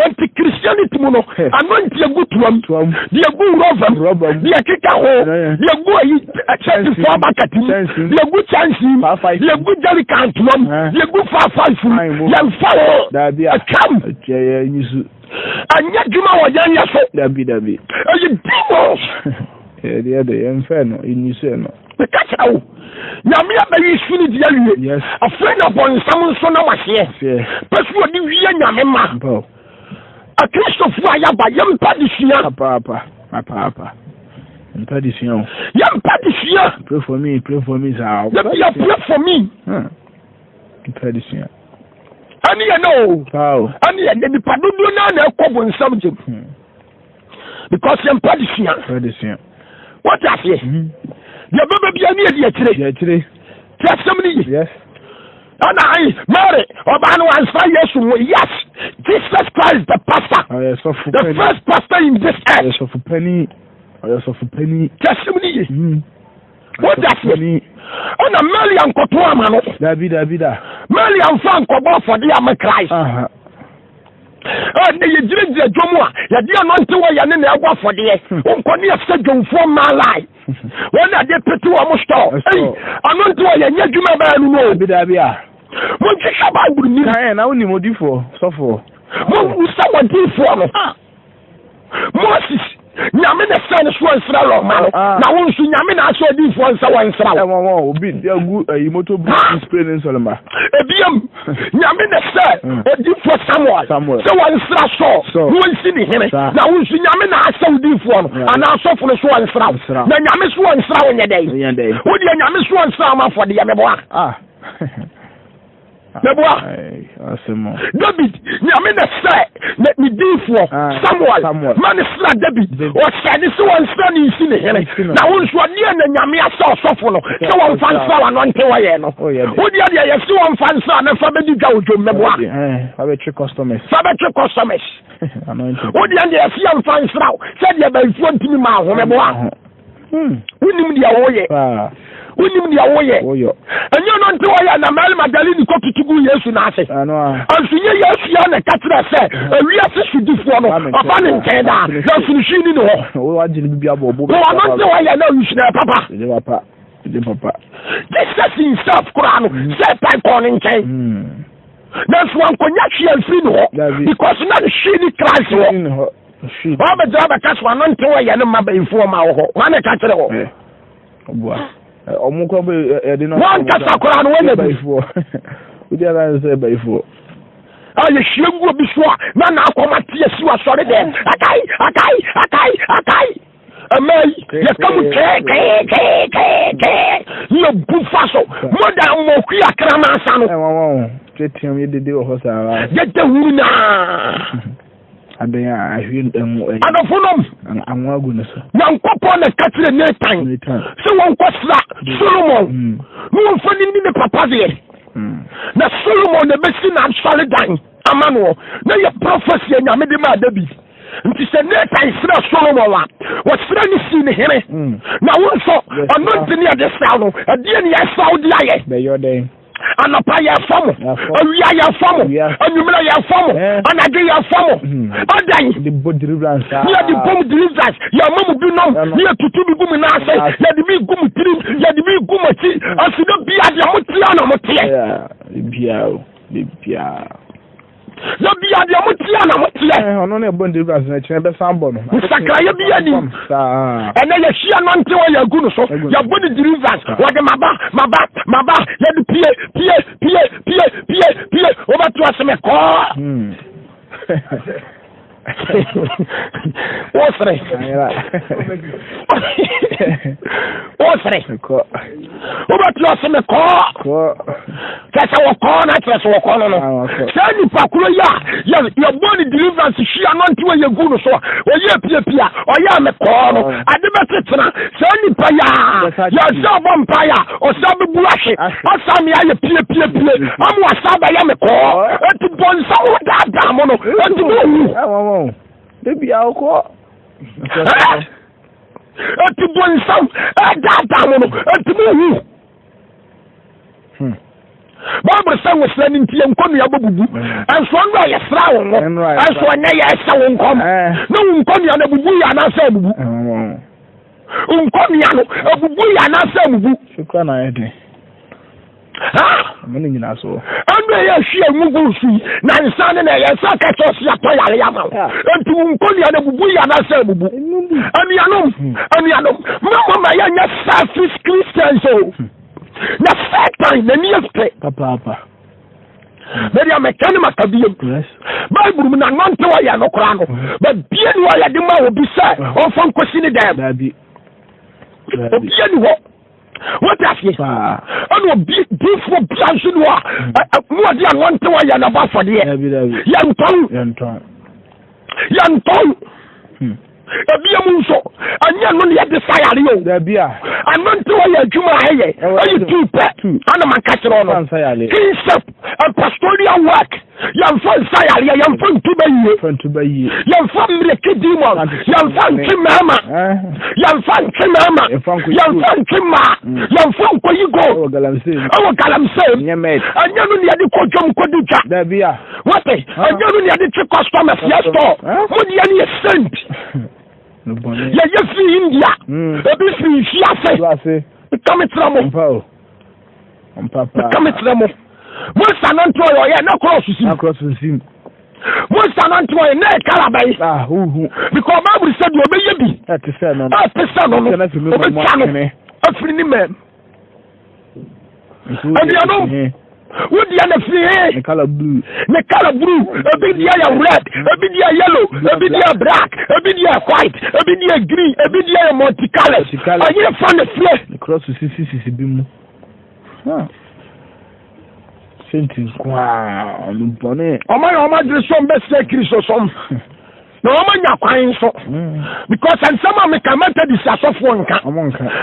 Nti Christianity mu no, anointing egu tuam, deɛ egu rɔba mu, deɛ keka ho, deɛ egu ayi kyɛnsefoɔ abakati mu, deɛ egu kyɛnse mu, deɛ egu jerrycan tuam, deɛ egu faafaifu mu, yɛnfa ho, atwam. Ɛnyɛ adwuma wɔ yɛn yɛ so. Dabi dabi. Ɛyɛ demons. Yɛdeɛ de yɛmfɛ no, ɛnyisu no. Meka kyerɛ wo, Nyame abɛyi su no di awie. Afei na bɔnsam nso nam aseɛ pɛ so ɔde wie Nyame ma. Akristofoɔ a yɛaba, yɛmpa de sua. Papaapa. Mpa de sua o. Yɛmpa de sua. Pray for me, pray for me saa. Yɛbia pray for me. Mpa de sua. Ɛne yɛ no o. Ɛne yɛ ne nipa dodoɔ naa na ɛkɔ bonsam gyem. Because yɛn mpa de sua. Wɔte aseɛ. Deɛ bɛbɛ bia ne yɛ di akyire. Ti asɛm no ye. Ɛna ayi Mary ɔbaa no wansa Yesu ho. Yes, Jesus Christ the pastor. The first pastor in this earth. Ti asɛm no ye. Wɔte aseɛ. Ɛna Mary ankɔto ama no. Dabi dabi da. Mary anfa ankɔbɔ afɔde ama Christ. Ɛnna yɛgyinagyina dwom a yɛde anɔnte wɔ yɛne na ɛbɔ afɔdeɛ. Wonkɔ ne yɛsɛ dwomfoɔ mmaa line. Wɔn na de pete wɔn store. Ɛyi anɔnte wɔ yɛnyɛ adwuma bɛyɛ no no. Dabi dabi a. Monhwehwɛ Bible nim. Kan na wonim odifoɔ sɔfoɔ. Monwusa wɔdifoɔ no. Moses nyame na sɛ no so nsra lɔ ma no ah. Na wo nso nyame na asɛ odiifoɔ nsɛ wɔ nsra wo ɛwɔwɔ obi agu ayi moto bu spray ne nsɔlema ebiam nyame na sɛ hmm. odiifoɔ Samuel sɛ wɔ nsra sɔ na wɔnsi ne hene na wo nso nyame na asɛ odiifoɔ no anaa asɔfo no so wɔ nsra wo na nyame so wɔ nsra wo nyɛ dɛn wodeɛ nyame so wɔ nsra wo ma afɔdeɛ meboa ah. Meboa. David, nyame na sɛ ne ne diifoɔ Samuel ma ne sra David. Ɔhyɛ ne sɛ wɔnsra ne nsi ne hene. Na wo nso ɔdeɛ na nyame asɛ ɔsɔfo no sɛ wɔmfa nsra wano nte wɔyɛ no. Wodeɛ deɛ yɛse wɔmfa nsra na fa bɛdi dwa wɔ dwom meboa. Fa bɛtwe customers. Fa bɛtwe customers. Wodeɛ deɛ yɛse yɛmfa nsra wo sɛdeɛ bayifoɔ ntumi ma ho meboa. Wonim deɛ woyɛ. Wonim deɛ woyɛ. Ɛnyɛ no nti wɔyɛ na Mary Magdalene kɔ tutu gu Yesu n'ase. Nso nyɛ Yesu ya na ɛka kyerɛ sɛ ewiase sodifoɔ no ɔba ne nkyɛn daa na nsunuhwi ni ne hɔ. Wɔn nti wɔyɛ na ɔyusu na papa. Jesus himself koraa no sɛ tan kɔɔ ne nkyɛn. Nanso wankonya hwee amfiri ne hɔ because na ne hwee ni Christ hɔ. Wɔabɛgyina bɛka so ano nte wɔ yɛn mma bɛyifoɔ ma wɔ hɔ. Wɔn na ɛka kyerɛ wɔ. Ɔmo kɔ bɛ ɛde no. Wɔn kasa koraa no wɔn na bi. Wodi ara sɛ bɛyifoɔ. A yɛhwie gu obi so a na n'akɔm ate asi wɔ asɔre dɛm. Akai akai akai akai. Ɛmɛ yi yɛka mu twɛɛ twɛɛ twɛɛ twɛɛ twɛɛ ne yɛbu fa so mo da mmɔkwi akrama asa no. Ɛwɔn wɔn twɛtiam yɛ dede wɔ hɔ saa. Dede huru naa. Adɛn a ahwie ngo ayi. Adɔfonom. Anwo agu ne so. Nyankopɔn na ɛka kyerɛ Nathan sɛ wɔnkɔsra Solomon hmm. na wɔmfa ne ni ne papa deɛ. Hmm. Na Solomon na ɛbɛsi n'asɔredan ama noɔ na yɛ prophecy a Nyame de maa David. Nti sɛ Nathan srɛ Solomon a, wɔsrɛ ne sii ne hene. Hmm. Na wo nso ɔno nti ne yɛde sra no, ɛdeɛ ne yɛsra wo de ayɛ. Anɔpa yɛfa mo, awia yɛfa mo, anwummerɛ yɛfa mo, anadwo yɛfa mo. Hmm. Adan ne yɛde bom deliverance, yɛma mo bi nom, ne yɛtutu bi gu mo nan ase, yɛde bi gu mo tirim, yɛde bi gu mo akyi. Aso da bia deɛ moteɛ na moteɛ. Da bia deɛ moteɛ na moteɛ. Ɔno ne ɛbɔ deliverance na kyerɛ bɛsan bɔ no. Nsakraeɛ bi anim. Ɛnɛ yɛhyia nante hɔ yɛagu no so. Yɛbɔ ne deliverance. Wɔde maba maba maba yɛde pie pie pie pie pie pie wobɛto ase me kɔɔ. Wosere. Wosere. Wobɛto ase me kɔɔ. Kyɛ sɛ wɔkɔɔ no akyerɛ sɛ wɔkɔɔ no no. Saa nipa koro yi a yɛbɔ ne deliverance hyia no nti wɔyɛ gu no so a ɔyɛ piapia ɔyɛ a mekɔɔ no ade bɛtetena saa nipa yi a yɛsɛ ɔbɔ mpaeɛ a ɔsa bɛbu ahwe ɔsa me ayɛ piepiepie ama wasa bɛyɛ mekɔɔ ɛti bɔnsam ho daadaa mo no ɛti mowu ɛti bɔnsam ɛdaadaa mo no ɛti mowu. Hmm. Bible sɛ nwosra no nti yɛn nkɔnnua bɛbubu. Ɛnso ɔno a yɛsra wo ngo, ɛnso ɛnyɛ yɛhyɛ wo nkɔm. Na wo nkɔnnua no abubu yɛ anaasɛ abubu? Nkɔnnua no abubu yɛ anaasɛ abubu? Sukura na ayɛ den. Ɛno ɛyɛ ahwi a mu gu so yi na nsa ne na ɛyɛ nsa ka kyerɛ ɔsi atɔ yare ama wo. Enti wo nkɔnnua no abubu yɛ anaasɛ abubu? Anuanom, anuanom, mama ma yɛnyɛ selfish Christians o. Hmm. Na Satan n'ani yɛ fɛ. Papaapa. Bɛde a mɛka ne maka biem. Bible mu na nante ɔyɛ no koraa no. Babie ni ɔyɛ de ma obi sɛ ɔmfa nkɔsi ne dɛm. Dabi. Obie ni hɔ. Wote aseɛ? Ɛna obi diifoɔ bia nso ni hɔ a ne ɔde anointing oil na bɔ afɔdeɛ. Yɛntɔn. Yɛntɔn. Ebia mu nso ɛnyɛ no na yɛde sa yare o. Anointing oil adwuma a ɛyɛ ɛyɛ tuu pɛ ana maka kyerɛ no. Kingship and pastoral work. Yɛmfa nsa yareɛ, yɛmfa ntu bɛyie, yɛmfa mmiriki demon, yɛmfa ntwe mmarima, yɛmfa ntwe mmarima, yɛmfa ntwe mmaa, yɛmfa nkɔyi gold ɛwɔ galamsey. Ɛnyɛ no ne yɛde kɔ dwam kɔdi dwa. Wate, ɛnyɛ no ne yɛde twe customers yɛ store. Mo deɛ no yɛ sent. Yɛyɛ firi India, ebi firi nsuase. Ka me kyerɛ mo. Meka me kyerɛ mo. Monsa no ntoɔ yɛ ɔyɛ na korɔ so sim. Monsa no ntoɔ yɛ na ɛkala bɛyi. Because Bible sɛ deɛ ɔbɛyɛ bi ɛte sɛ no no ɔbɛtwa no afiri ne mɛm. Anuanom, wo deɛ na firi he? Ne kala blue. Ebi deɛ yɛ red, ebi deɛ yellow, ebi deɛ black, ebi deɛ white, ebi deɛ green, ebi deɛ yɛ multicolours. Ɛyɛ fa ne fie. Ne korɔ so sisi sisi bi mu. Senti nko a ɔno bɔne. Ɔma yɛ ɔma adwene sɛ ɔmbɛsɛ Kristo som. Na ɔma nya kwan nso. Because nsɛm a meka Methodist asɔfoɔ nka.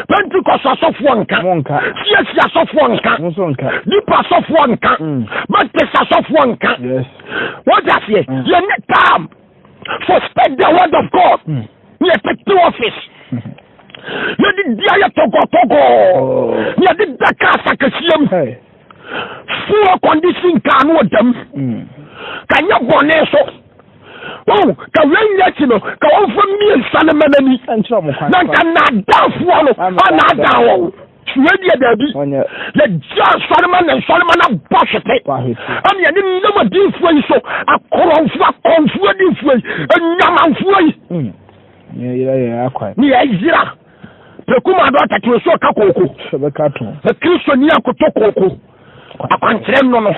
Pentecost asɔfoɔ nka. CAC asɔfoɔ nka. Deeper asɔfoɔ nka. Baptist asɔfoɔ nka. What does it? You need time for spread the word of God. Ne yɛtete office. Yɛde di ayɛ tɔgɔtɔgɔ. Ne yɛde da cars akɛseɛ mu. Full condition car no wɔ dam. Ka nyɛ bɔne so. Oh, ka wei nyɛ akyi no, ka wɔmfa mmiɛnsa no ma n'ani. Na nka naadaafoɔ no, anaadaa wɔn. Wei deɛ daabi. Yɛgya nsɔrema na nsɔrema no abɔ hwete. Ɛne yɛne nam adiifoɔ yi so, akorɔmfoɔ, akɔmfoɔ adiifoɔ yi, anyamanfoɔ yi. Ne yɛyera. Prɛko mu adɔ atatene so ɔka kooko. Kristo ni akoto kooko. Akwankyerɛ no no.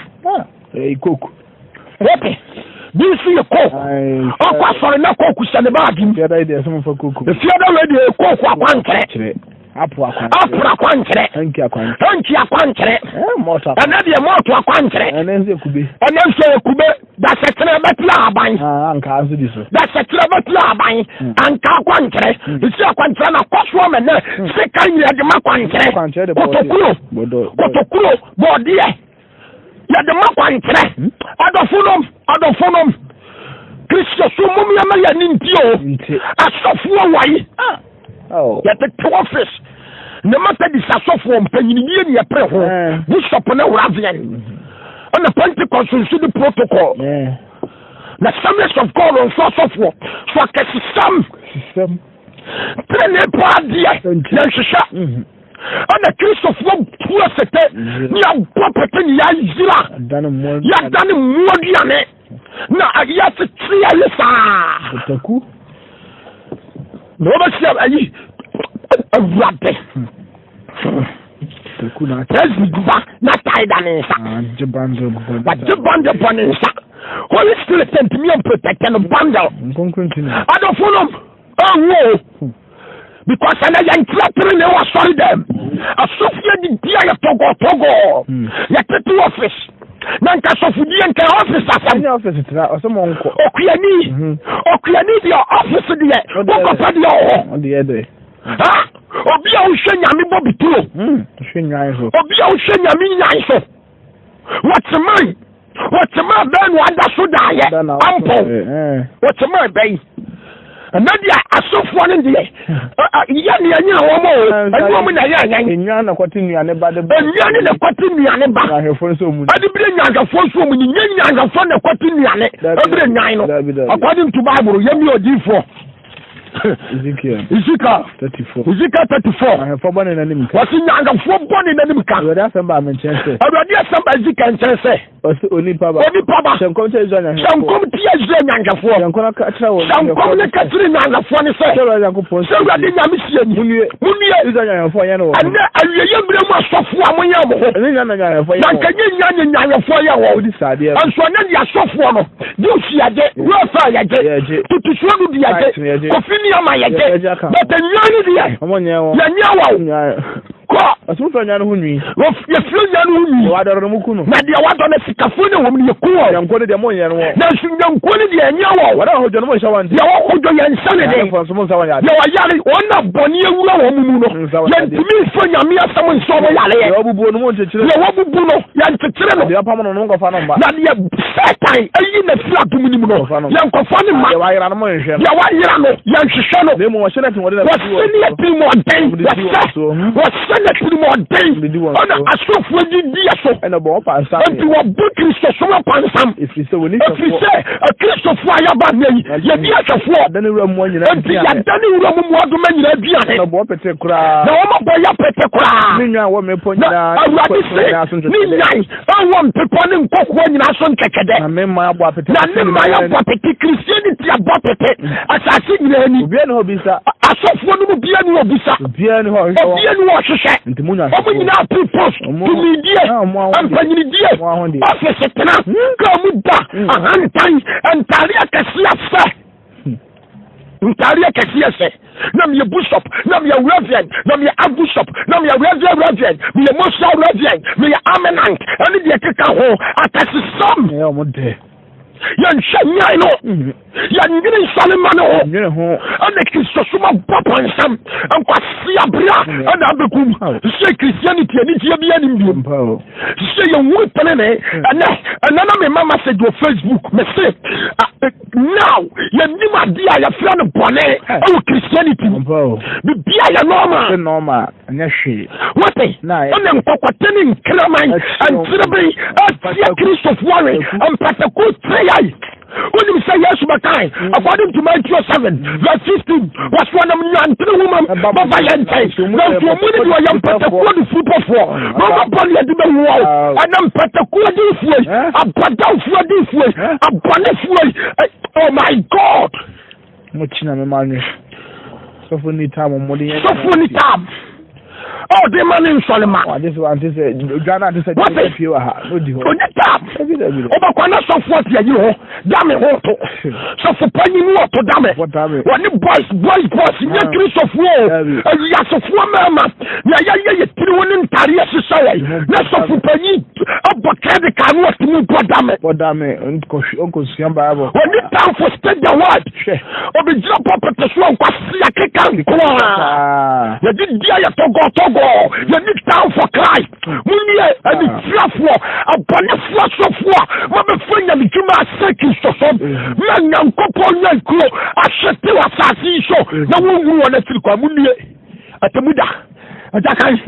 Wote? Bi nso yɛ kooko. Ɔkɔ asɔre na kooko hyɛ ne baagi mu. Efiada wei deɛ kooko akwankyerɛ. Aporo akwankyerɛ. Hanki akwankyerɛ. Ɛnɛ deɛ mɔɔto akwankyerɛ. Ɛnɛ nso yɛ kube. Dasɛkyerɛ bɛtena aban. Dasɛkyerɛ bɛtena aban. Anka akwankyerɛ. Esi akwankyerɛ na kɔ soɔ mɛ nɛ. Sika nyɛ de ma kwankyerɛ. Kotokuro. Kotokuro bɔɔdeɛ. Yɛde ma kwankyerɛ. Adɔfonom, adɔfonom. Kristo so mom yɛma yɛ ne nti o. Asɔfoɔ wae. Yɛtete office. Ne Methodist asɔfoɔ mpanyinidie ne yɛpere ho. Bishop ne Reverend. Ɛna Pentecost nso de protocol. Na Assemblies of God nso asɔfoɔ. So akɛsesɛm. Tene paa deɛ yɛnhwehwɛ. Ɛna Kristofoɔ tu asete ne yɛabɔ pete ne yɛayera. Yɛadane mmoa aduane. Na yɛatete ayɛ saa. Na wɔbɛhyia ayi awurade. President ba na tae da ne nsa. Wagye bande bɔ ne nsa. Holy Spirit ntumi amprotect no bundle. Adɔfo nom ɛnwo o. Because ɛnɛ yɛnkyerɛ tere ne wɔ asɔre dɛm. Asɔfo adidi a yɛtɔgɔtɔgɔ. Yɛtete office. Na nka asɔfodie nka office asɛm. Okuani. Okuani deɛ office deɛ wokɔpɛ deɛ wɔ hɔ. Obi a wohwɛ nyame bɔ bituro. Obi a wohwɛ nyame nyan so. Wɔteman. Wɔteman bɛn no ada so daayɛ. Ampɔn. Wɔteman bɛn. Ɛnɛ deɛ asɔfoɔ no deɛ yɛ nea nyina wɔn o. Ɛnyɛ wɔn na ɛyɛ anyan. Enwan na kɔte nnuane ba de ba. Enwan ne na kɔte nnuane ba. Nyanhwɛfoɔ nso wɔn ni. Ɛde bere nyanhwɛfoɔ nso wɔn ni. Nye nyanhwɛfoɔ na kɔte nnuane. Ɛbere nwan no. According to Bible, yɛ mi odiifoɔ. Ezekiel. Ezekiel 34. Ezekiel 34. Nyanhwɛfoɔ bɔ ne n'anim ka. Wɔsi nyanhwɛfoɔ bɔ ne n'anim ka. Awurade asɛm baa me nkyɛn sɛ. Awurade asɛm baa Ezekiel nkyɛn sɛ. Ɔsi onipa ba. Onipa ba. Hyɛ nkɔm kyerɛ Israel nyanhwɛfoɔ. Hyɛ nkɔm tia Israel nyanhwɛfoɔ. Hyɛ nkɔm ka kyerɛ wɔn. Hyɛ nkɔm ne ka kyerɛ nyanhwɛfoɔ ne sɛ. Sɛ Awurade Nyankopɔn sie. Sɛ Awurade Nyame sie ni. Munue. Munue. Israel nyanhwɛfoɔ yɛ no wɔ. Ɛnɛ awieeɛ mmerɛ mu asɔfoɔ a monyɛ mo ho. Ɛnyɛ nya na nyanhwɛfoɔ yɛ Na wɔn. nka nyɛ nya ne nyanhwɛfoɔ yɛ wɔn. Wodi saa adeɛ no. Nso ɛnɛ deɛ asɔfoɔ no. Juice yɛgye, welfare yɛgye, Yɛgye. tutusuo no di yɛgye, Tithe yɛgye. kofi nneɛma yɛgye. Yɛgye aka ho. But nnwan no deɛ, Wɔn nyɛ wɔn. yɛnyɛ wɔn. Nnwan. Kɔ. Ɔsɛ mofira nnwan no ho nwi. Yɛfira nnwan no ho nwi. Deɛ wadɔre no moku no. Na deɛ wadɔ no sikafoɔ ne wɔm no yɛku wɔn. Nnwankuo no deɛ monyɛ no wɔn. Nanso nnwankuo no deɛ ɛnyɛ wɔn. Wɔn a wɔhodwo no monhyɛ wɔn den. Deɛ wɔhodwo yɛnhyɛ ne den. Ayarefoɔ nso monsa wɔn yadeɛ. Deɛ wɔyare wɔn na bɔne awura wɔn mu no yɛntumi mfa Nyame asɛm nsa wɔn yareɛ. Deɛ wɔabubuo no monkyekyere. Deɛ wɔabubu no yɛnkyekyere no. Deɛ wɔapam no no monkɔfa no mma. Na deɛ Satan ayi no afiri adom no mu no yɛnkɔfa no mma. Deɛ wɔayera no monhwehwɛ no. Deɛ wɔayera no yɛnhwehwɛ no. Na mmom wɔhyɛ no atirimuɔden na wɔdidi wɔn so. Wɔhyɛ no atirimuɔden. Wɔhyɛ no atirimuɔden. Ɛna asɔfoɔ didi yɛ so. Ɛna bɔ ɔpansam. Enti wɔbu Kristosom apansam. Ɛfiri sɛ wɔnni hwɛfoɔ. Ɛfiri sɛ Akristofoɔ a yɛaba nnɛ yi, yɛnni ahwɛfoɔ. Yɛadane wuram mmoa nyinaa Enti yɛadane wuram mmoadoma nyinaa aduane. Na wɔbɔ pete koraa. Na wɔabɔ yɛ pete koraa. Ne nnwan a ɛwɔ mmepɔ nyinaa ne nkɔkoɔ nyinaa so ntwɛtwɛdɛ. Ne nnwan a ɛwɔ mmepɔ ne nkɔkoɔ nyinaa so ntwɛtwɛdɛ. Na ne mman abɔ apete. Na ne mman abɔ apete. Christianity abɔ apete asase nyinaa ani. Obiara nni hɔ bisa. Asɔfoɔ no mu biara nni hɔ bisa. Obiara nni hɔ ɔhwehwɛ wɔn. Obiara nni hɔ ɔhwehwɛ. Nti mo nya ahwɛfoɔ. Wɔn nyinaa pre post. Tumidie. Mpanyinidie. Ɔfisi tena. Kaa mu da. Ahantan. Ntaare akɛseɛ sɛ. Ntaare akɛseɛ sɛ. Na meyɛ bishop. Na meyɛ reverend. Na meyɛ archbishop. Na meyɛ reverend reverend. Meyɛ most reverend. Meyɛ eminent. Ɛne deɛ ɛkeka ho. Akɛsesɛm. Ɛyɛ wɔn dɛ. Yɛnhwɛ nyan no. Yɛndwene nsɔre mma no ho. Ɛna Kristosom abɔ pɔnsam. Nkwasea bra ɛna abɛkum. Sɛ Christianity anigyeɛ bi anim biom. Sɛ yɛhu tenene. Ɛnɛ ɛnɛ na mema message wɔ Facebook. Mese now yɛnim adeɛ a yɛfrɛ no bɔne ɛwɔ Christianity mu. Bibia yɛ normal. Ɛnyɛ hwee. Wote? Ɛna nkɔkɔte ne nkraman nkyerebe atia Kristofoɔ awe mpataku teae. Wonim sɛ Yesu bɛkae mm. according to Matthew 7 verse 15 wɔso ɔnam nnuantene nwoma m bɛba yɛ nkyɛn na nso ɔmu ne deɛ ɔyɛ mpatakuo ne furupɔfoɔ na ɔbɛbɔ ne adi bɛwu wo ɛna mpatakuo adiifoɔ yi abɔdamfoɔ adiifoɔ yi abɔnefoɔ yi oh my God. Mo kyi na me ma nwe. Sɔfo ni tam mo de yɛn. Sɔfo ni tam. Ɔ de ma ne nsɔre ma. Ade sɛ ante sɛ dwa na ante sɛ dwa pie wɔ ha na odi hɔ. Odi tam. Ɔbɛkɔ na sɔfo ɔte ayi hɔ da me ho to. Sɔfo panyin mu ɔto da me. Wɔne boys boys boys nyɛ ah. Kristofoɔ o. Awiasefoɔ mmarima na yɛyɛ yɛ tiri ho ne ntareɛ hyehyɛ wɔn. Na sɔfo panyin abɔ credit card no ɔte mu bɔ da me. Bɔ da me nkɔsua Bible. Wɔne time for state the word. Obi gyina pulpit so a nkwasi akeka nko a. Yɛde di ayɛ tɔgɔtɔgɔ. Yɛne time for Christ. Munie anifirafoɔ, abɔnefoɔ asɔfoɔ a mabɛfa nyamedwuma asɛ Kristosom. Ma Nyankopɔn nnwankuo ahyete wɔ asase yi so na wɔnhunu wɔn akyiri kwan. Munie atemmuda. Agya kan.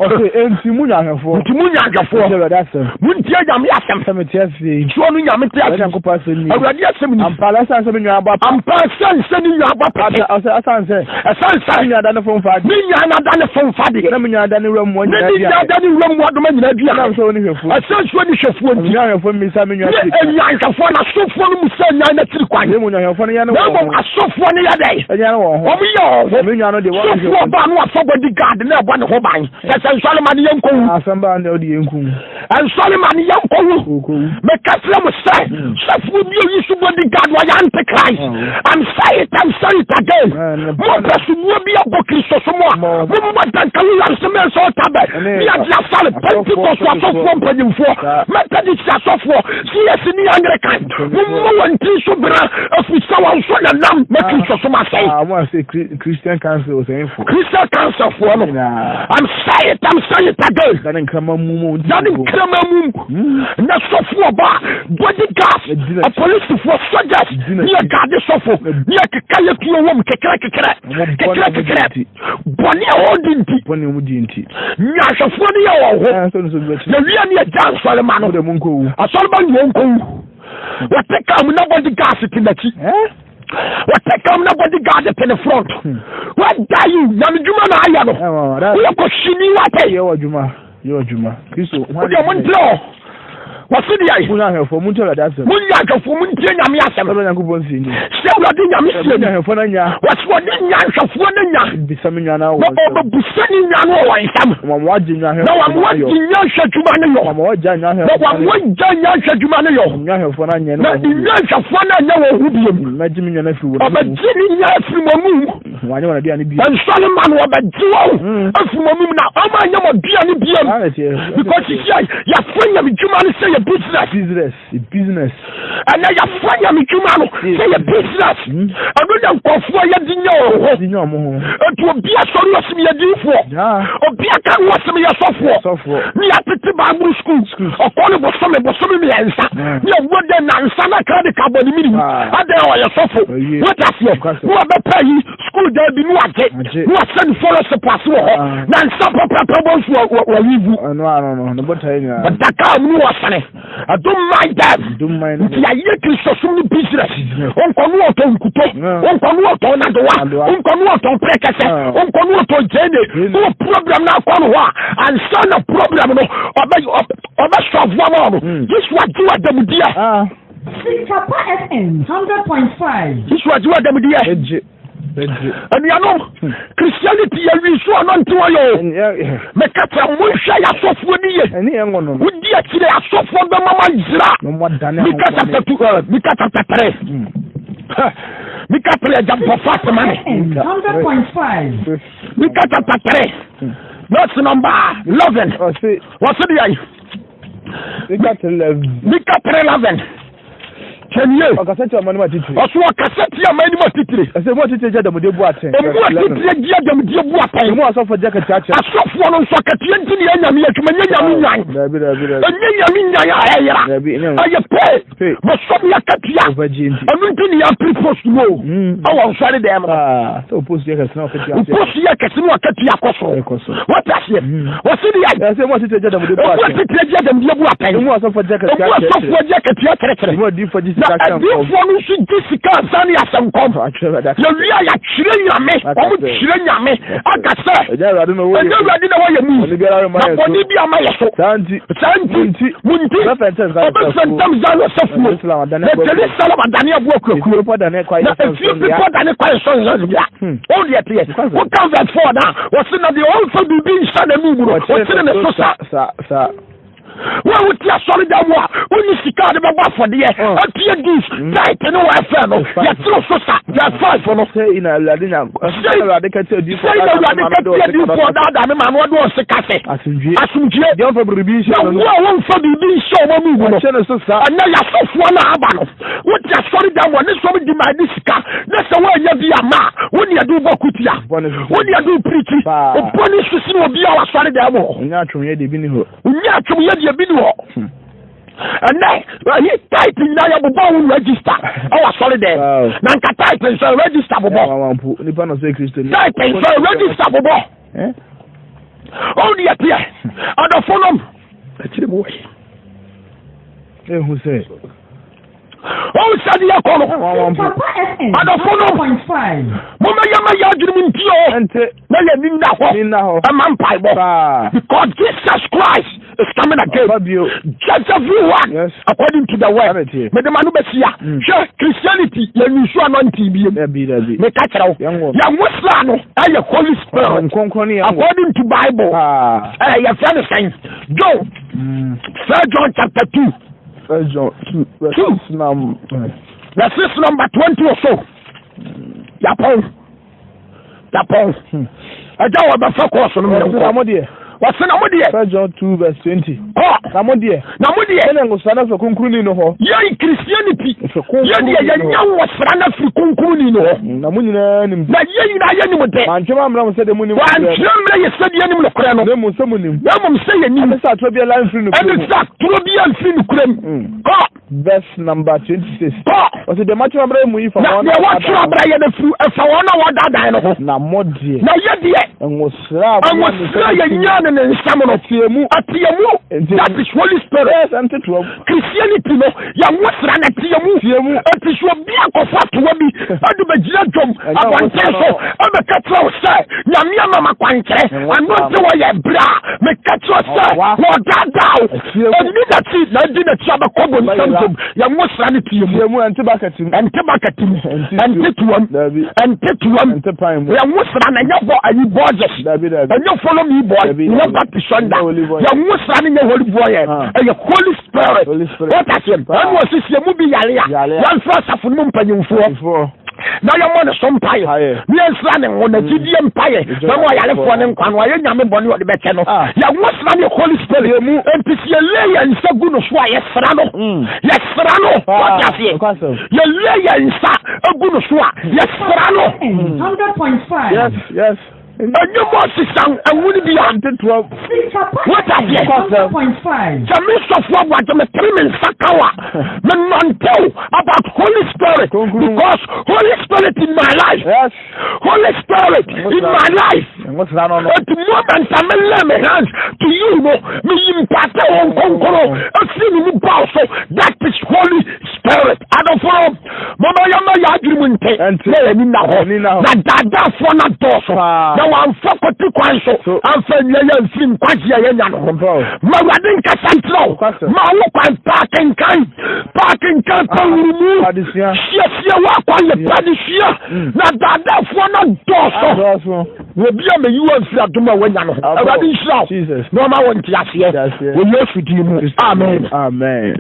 Ɔse, enti mo nyanhwɛfoɔ. Nti mo nyanhwɛfoɔ. Montie Awurade asɛm. Montie Nyame asɛm. Sɛ mete ase yi. Soɔ no Nyame te ase. Awurade Nyankopɔn asɛm ni. Awurade asɛm ni. Ampa ara ɛsiane sɛ me nwan abɔ apete. Ampa ɛsiane sɛ ne nwan abɔ apete. Ɔse, ɛsiane sɛ. Ɛsiane sɛ. Ne nwan ada ne fomfa adeɛ. Ne nwan ada ne fomfa adeɛ. Na me nwan ada ne wuram mmoa nyinaa aduane. Ne nwan ada ne wuram mmoadoma nyinaa aduane. Ɛnam sɛ ɔnni hwɛfoɔ. Ɛsiane sɛ ɔnni hwɛfoɔ nti. Nwanhwɛfoɔ mmisa me nwan akyiri kwan. Ne nwanhwɛfoɔ no asɔfoɔ no mmisa nwan no akyiri kwan. Na mmom nwanhwɛfoɔ no yɛne Na wɔn mmom ho. asɔfoɔ no yɛ dɛn? Ɛnyane wɔn ho. Wɔn yɛ wɔn ho. Me nwan no deɛ wɔn Sɔfoɔ hwɛfoɔ. baa no wafa body guard na ɛbɔ ne ho ban. Kyɛ sɛ nsɔre ma ne yɛn nkɔwu. Asɛm baa no deɛ ɔde yɛn kum. Nsɔre ma ne yɛn nkɔwu. Meka kyerɛ mo sɛ sɔfoɔ bi oyi so body guard wɔyɛ antichrist. I'm say it, I'm say it again. Mo pɛ somuo bi abɔ Kristo so mo a mo mmɔ danka Williams mɛnsa ɔtabɛ ne ade asare Pentecost asɔfoɔ mpanyinfoɔ Methodist asɔfoɔ CS ne Anglican mo mmɔ wɔn tiri so bena ɛfiri sɛ wɔn nso na nam ma Kristo so ma sɛe. Christian Council sɛnfo. Christian Council foɔ no. I'm say it, I'm say it again. Dane nkrama mu mu. Dane nkrama mu. Na sɔfo ɔba bodyguards, apolisifoɔ, soldiers, ne yɛ gaade sɔfo, ne yɛ keka yɛ tuo wɔm kekere kekere kekere kekere. Bɔne a wɔdi nti. Bɔne a wɔdi nti. Nyanhwɛfoɔ no yɛ wɔn ho. Na wia ne yɛ gya nsɔrema no. Asɔrema ne wɔn nkɔwu. Wɔte kaa mu na bodyguards te n'akyi. Wɔte kam na bodyguard te ne front. Hmm. What are you? Nyame dwuma na ayɛ no. Woyɛ kɔhyini wate. Yɛ wɔ dwuma. Yɛ wɔ dwuma. Kristo. Wodeɛ mo ntrɛ hɔ. Wɔse deɛ. Monyɛ ahwɛfoɔ, montie Awurade asɛm. Monyɛ ahwɛfoɔ, montie Nyame asɛm. Sɛ Awurade Nyankopɔn sie nie. Sɛ Awurade Nyame sie nie. Ahwɛfoɔ no anya. Wɔse wɔde nya ahwɛfoɔ no nya. Bisa me nwa no wɔ nsam. Na ɔbɛbusa ne nwa no wɔ nsam. Na wɔn wɔagye nwa ahwɛfoɔ no yɔ. Na wɔn wɔagye nwa ahwɛ adwuma no yɔ. Na wɔn wɔagya nwa ahwɛfoɔ no yɔ. Na wɔn wɔagya nwa ahwɛ adwuma no yɔ. Nwa ahwɛfoɔ no anyɛ no wɔn ho bio. Na nwa ahwɛfoɔ no anyɛ wɔn ho bio. Mɛgye me nwa no afiri wɔn mu. Ɔbɛgye ne nwa afiri wɔn mu. Wɔanyɛ wɔn aduane bio. Nsɔre ma no ɔbɛgye wɔn afiri wɔn mu na wɔn anyɛ wɔn aduane bio. Because sisi a yɛafra nyame dwuma no sɛ yɛ business. Business, business. Ɛnna yɛafra nyame dwuma no sɛ yɛ business. Ɛno na nkurɔfoɔ yɛde nya wɔn ho. De nya wɔn ho. Nti obi asɔre ɔsem yɛ diifoɔ. Obi aka no ɔsem yɛ sɔfoɔ. Ne yɛatete Bible school. Ɔkɔ no bosome bosome mmiɛnsa. Ne awuo dɛ nansa na credit card bɔ ne mini mu. Adɛn ɔyɛ sɔfo. Wote aseɛ? Ne wabɛpɛ yi school dan bi ne wagye. Ne wasɛ ne fellowship ase wɔ hɔ. Nansa pɛpɛpɛ bɔ nso wawivu. Ɔda kaa mu ne wɔsane. I don't mind them. Nti yɛayɛ Kristosom no business. Wonkɔ ne wɔtɔ nkuto. Wonkɔ ne wɔtɔ nadowa. Wonkɔ ne wɔtɔ prɛkɛsɛ. Wonkɔ ne wɔtɔ gyeene. Wowɔ problem no akɔ no hɔ a, ansa na problem no ɔbɛ ɔbɛsɔfoɔ ma no. Yesu agye wɔ adamudeɛ. Sikapa FM 100.5. Yesu agye wɔ adamudeɛ. Anuanom, Christianity yɛ wi so ɔno nte wɔyɛ o. Meka kyerɛ mo monhwɛ yɛ asɔfoɔ ni ye. Wodi akyire asɔfoɔ bɛma ma yera. Mika chapter 2, Mika chapter 3. Mika 3 agya mpɔfa asɛm ane. Mika chapter 3. Verse number 11. Wɔse deɛ. Mika 3:11. Mika 3:11. Tiɛnie. Ɔkasa tia ɔman no mu atitire. Ɔso ɔkasa tia ɔman no mu atitire. Ɛsɛ emu atitire gye adamudeɛ bu atɛn. Emu atitire gye adamudeɛ bu atɛn. Emu asɔfoɔ gye akatua kyɛ. Asɔfoɔ no nso akatua nti na ɛnyame adwuma nyɛ nyame nyan. Dabi dabi dabi. Ɛnyɛ nyame nyan a ɛyera. Dabi ɛnyɛ. Ɛyɛ pay. Pay. Bɔsɔmi akatua. Ɔbɛgye nti. Ɛno nti na yɛapiri post mu o. Ɛwɔ nsɔre dɛm no. Ah, sɛ o post yɛ kɛse na ɔkatua. O post yɛ kɛse na ɔkatua kɔ soro. Ɛkɔ soro. Wɔte aseɛ. Wɔsi deɛ. Ɛsɛ emu atitire gye adamudeɛ bu atɛn. Emu atitire gye adamudeɛ bu atɛn. Emu asɔfoɔ gye akatua kyerɛkyerɛ. Emu asɔfoɔ gye akatua kyerɛkyerɛ. Emu adiifoɔ gye sika ahyɛ nkɔm. Na adiifoɔ no nso gye sika ansa ne asɛ nkɔm. Yɛwie a yɛatwerɛ Nyame. Wɔn twerɛ Nyame aka sɛ. Ɛnyɛ Awurade na ɔwɔ yɛ mu. Ɛnyɛ Awurade na ɔwɔ yɛ mu. Bɔne biara remma Na yɛn so. bɔne bi ama yɛ so. Saa nti. Saa nti. Mo nti. Mo nti. Ɔbɛfɛntɛm Ɔbɛfɛntɛm Zion sɛ fuo. Jerusalem adane Na aboa Jerusalem adane aboa Efie kuakuo. bepɔ dane kwaeɛ Na sɛ efie nsɔnnea. bepɔ dane kwaeɛ sɛ nsɔnnea. Wo deɛ teɛ. Woka verse 4 no a, wɔse na deɛ ɔmfa biribi nhyɛ n'anom mu no, ɔkyere ne so sa. Sa sa. Wo a wote asɔredan mu a wonni sika a wode bɛbɔ afɔdeɛ atua dues, tithe ne welfare no, yɛkyere so sa. Verse 5 no. Sei na Awurade Nyanko- Sei sei na Awurade ka kyerɛ adiyifoɔ sei na daadaa Awurade me ma ka no de kyerɛ ɔse adiyifoɔ kɔdɔ daadaa me ma no ɔde ɔse ka sɛ, Asomdwie. Asomdwie. Deɛ ɔmfa biribi nhyɛ Na n'anom. wo a womfa biribi nhyɛ wɔn anom no, Ɔkyere ne so sa. ɛnɛ yɛasɔfoɔ no a aba no, wote asɔredan mu a ne sɔm di ma ɛde sika, na sɛ woannya bi amma a, wo ne ɛde wobɔ kutia, Bɔne so wo ne ɛde wo pirikyi, Paa. bɔne so sene obiara wɔ asɔredan mu hɔ. Ɔnyɛ atwomyɛ deɛ bi ni hɔ. Ɔnyɛ atwomyɛ deɛ bi ni hɔ. Ɛnɛ ɛyi type nyinaa yɛ bobɔ wo register ɛwɔ asɔre dɛm na nka type nso register bobɔ. Type nso register bobɔ. Ɔwɔ deɛ teɛ adɔfo nom akyire mu wɔ yi. Ehu sɛ. Ɔwɔ sɛ deɛ kɔ no adɔfo nom momɛyɛ ma yɛ adwene mu nti o na yɛ ni nna hɔ ɛma mpaebɔ because Jesus Christ is coming again. Judge everyone yes. according to the word. Mede ma no bɛsia. Hwɛ Christianity yɛ nsu anointing bi mu. Meka kyerɛ wo. Yɛn wo sra no ɛyɛ Holy Spirit. According to Bible. Ɛyɛ yɛfrɛ no sɛn. John. First John chapter 2. First John 2. Verse number. Verse number 20 or so. Yapɔn. Yapɔn. Ɛgya wɔ bɛfa kɔɔso no mu. Na mo deɛ. Wɔsi na mo deɛ. First John 2 verse 20. Kɔ. Na mo deɛ. Na mo deɛ. Yɛn ngosra no firi kunkuruni no hɔ. Yɛn Christianity. Yɛn deɛ yɛn nya ngosra no firi kunkuruni no hɔ. Na mo nyinaa nim. Na yɛn nyinaa yɛn nim de. Wantwerɛ amena mo sɛdeɛ mo nim. Wantwerɛ mmerɛ yɛ sɛdeɛ nim nokorɛ no. Na mmom sɛ mo nim. Na mmom sɛ yɛ nim. Ɛne sɛ atoro biara mfiri nokorɛ mu. Ɛne sɛ atoro biara mfiri nokorɛ mu. Kɔ. Verse number 26. Kɔ. Ɔsɛ deɛ matwerɛ abrɛ mu yi fa Na wɔn deɛ a wɔatwerɛ wɔdaadaa abrɛ yɛ no firi ɛfa wɔn a wɔdaadaa no ho. Na mo deɛ. Na yɛ deɛ. Ngosra a wɔnya ne Ngosra yɛ nyaa ne ne nsam no. Ɛteɛ mu. Ɛteɛ mu. Nti- That is Holy Spirit. Yes, ɛnte toa mu. Christianity no yɛ ngosra na ɛteɛ mu. Teɛ mu. Eti sɛ obi akɔfa toa bi ɛde bɛgyina dwom Ɛnyɛ abɔnten ngosra so no. ɛbɛka kyerɛ wo sɛ Nyame ama ma kwankyerɛ Ngosra ɛno nti no. wɔyɛ berɛ a meka kyerɛ sɛ Ɔwa. wɔdaadaa wo. Ɛteɛ mu. Ɛni n'akyi na ɛdi n'akyi abɛkɔ bonsam Bɛyera. dwom. Yɛ ngosra no teɛ mu. Teɛ mu, ɛnte bucket mu. Ɛnte bucket mu. Ɛnte Ɛnte toa mu. Dabi. Ɛnte toa mu. Ɛnte pan mu. Yɛ ngosra no ɛnyɛ bɔ ayi bɔɔgyes. Dabi, dabi. Ɛnyɛ follow me boy. Dabi, Nyɛ dabi. Baptist sɔnda. Ɛnyɛ holy boy. Yɛ ngosra no nyɛ holy boy yɛ. Ah. Ɛyɛ Holy Spirit. Holy Spirit. Wɔta seɛ. Paa. Ɛna ɔsisi emu bi yare a. Yare a. Yɛnfrɛ asafo no mu mpanyinfoɔ. Foɔ. Na yɛmmɔ ne so mpaeɛ. Mpaeɛ. Ne yɛnsra ne ngo na gyidie mpaeɛ. Ɛgya Na ma ɔyarefoɔ ne ɔyarefoɔ. nkwa no ayɛ Nyame bɔne ɔde bɛkyɛ no. Ah. Yɛ ngosra no yɛ Holy Spirit. Yɛ mu. Enti sɛ yɛlay yɛn nsa gu no so a yɛsra no. Yɛsra no. Paa. Wɔte aseɛ. Nokwasɛm. Yɛlay yɛn nsa gu no so a yɛsra no. 100.5. Yes. Ɛnyɛ Moses ɛnwo no bi a. Ɛnte toa mu. Sikapa What are they? 100.5. Sɛ me sɔfo aboagye metere me nsa ka wo a menantew about Holy Spirit Kronkron. because Holy Spirit in my life. Yes. Holy Spirit in my life. Ngosra no no. At the moment I lay my hands to you no me imparte wɔn nkonkoro efiri ne mu ba so. That is Holy Spirit. Adɔfo mama yɛma yɛ adwene mu nte Ɛnte. na yɛni na hɔ Yɛni na hɔ. na daadaafoɔ no adɔɔso Paa. na wɔamfa kɔte kwan so So. amfa nnua yɛ mfiri nkwagye a yɛnya no ho. Ampa o. Ma Awurade nkasa nkyerɛ wo. Nokwasɛm. Ma wo kwan paa kenkan paa kenkan pa wurumu Adesua. siesie wo akwan yɛ pa adesua na daadaafoɔ no adɔɔso. Adɔɔso. Obi a meyi wo amfiri adom a woanya no ho. Ampa o. Awurade nhyira wo Jesus. na ɔma wo nteaseɛ Nteaseɛ. wɔ Yesu din mu. Amen. Amen.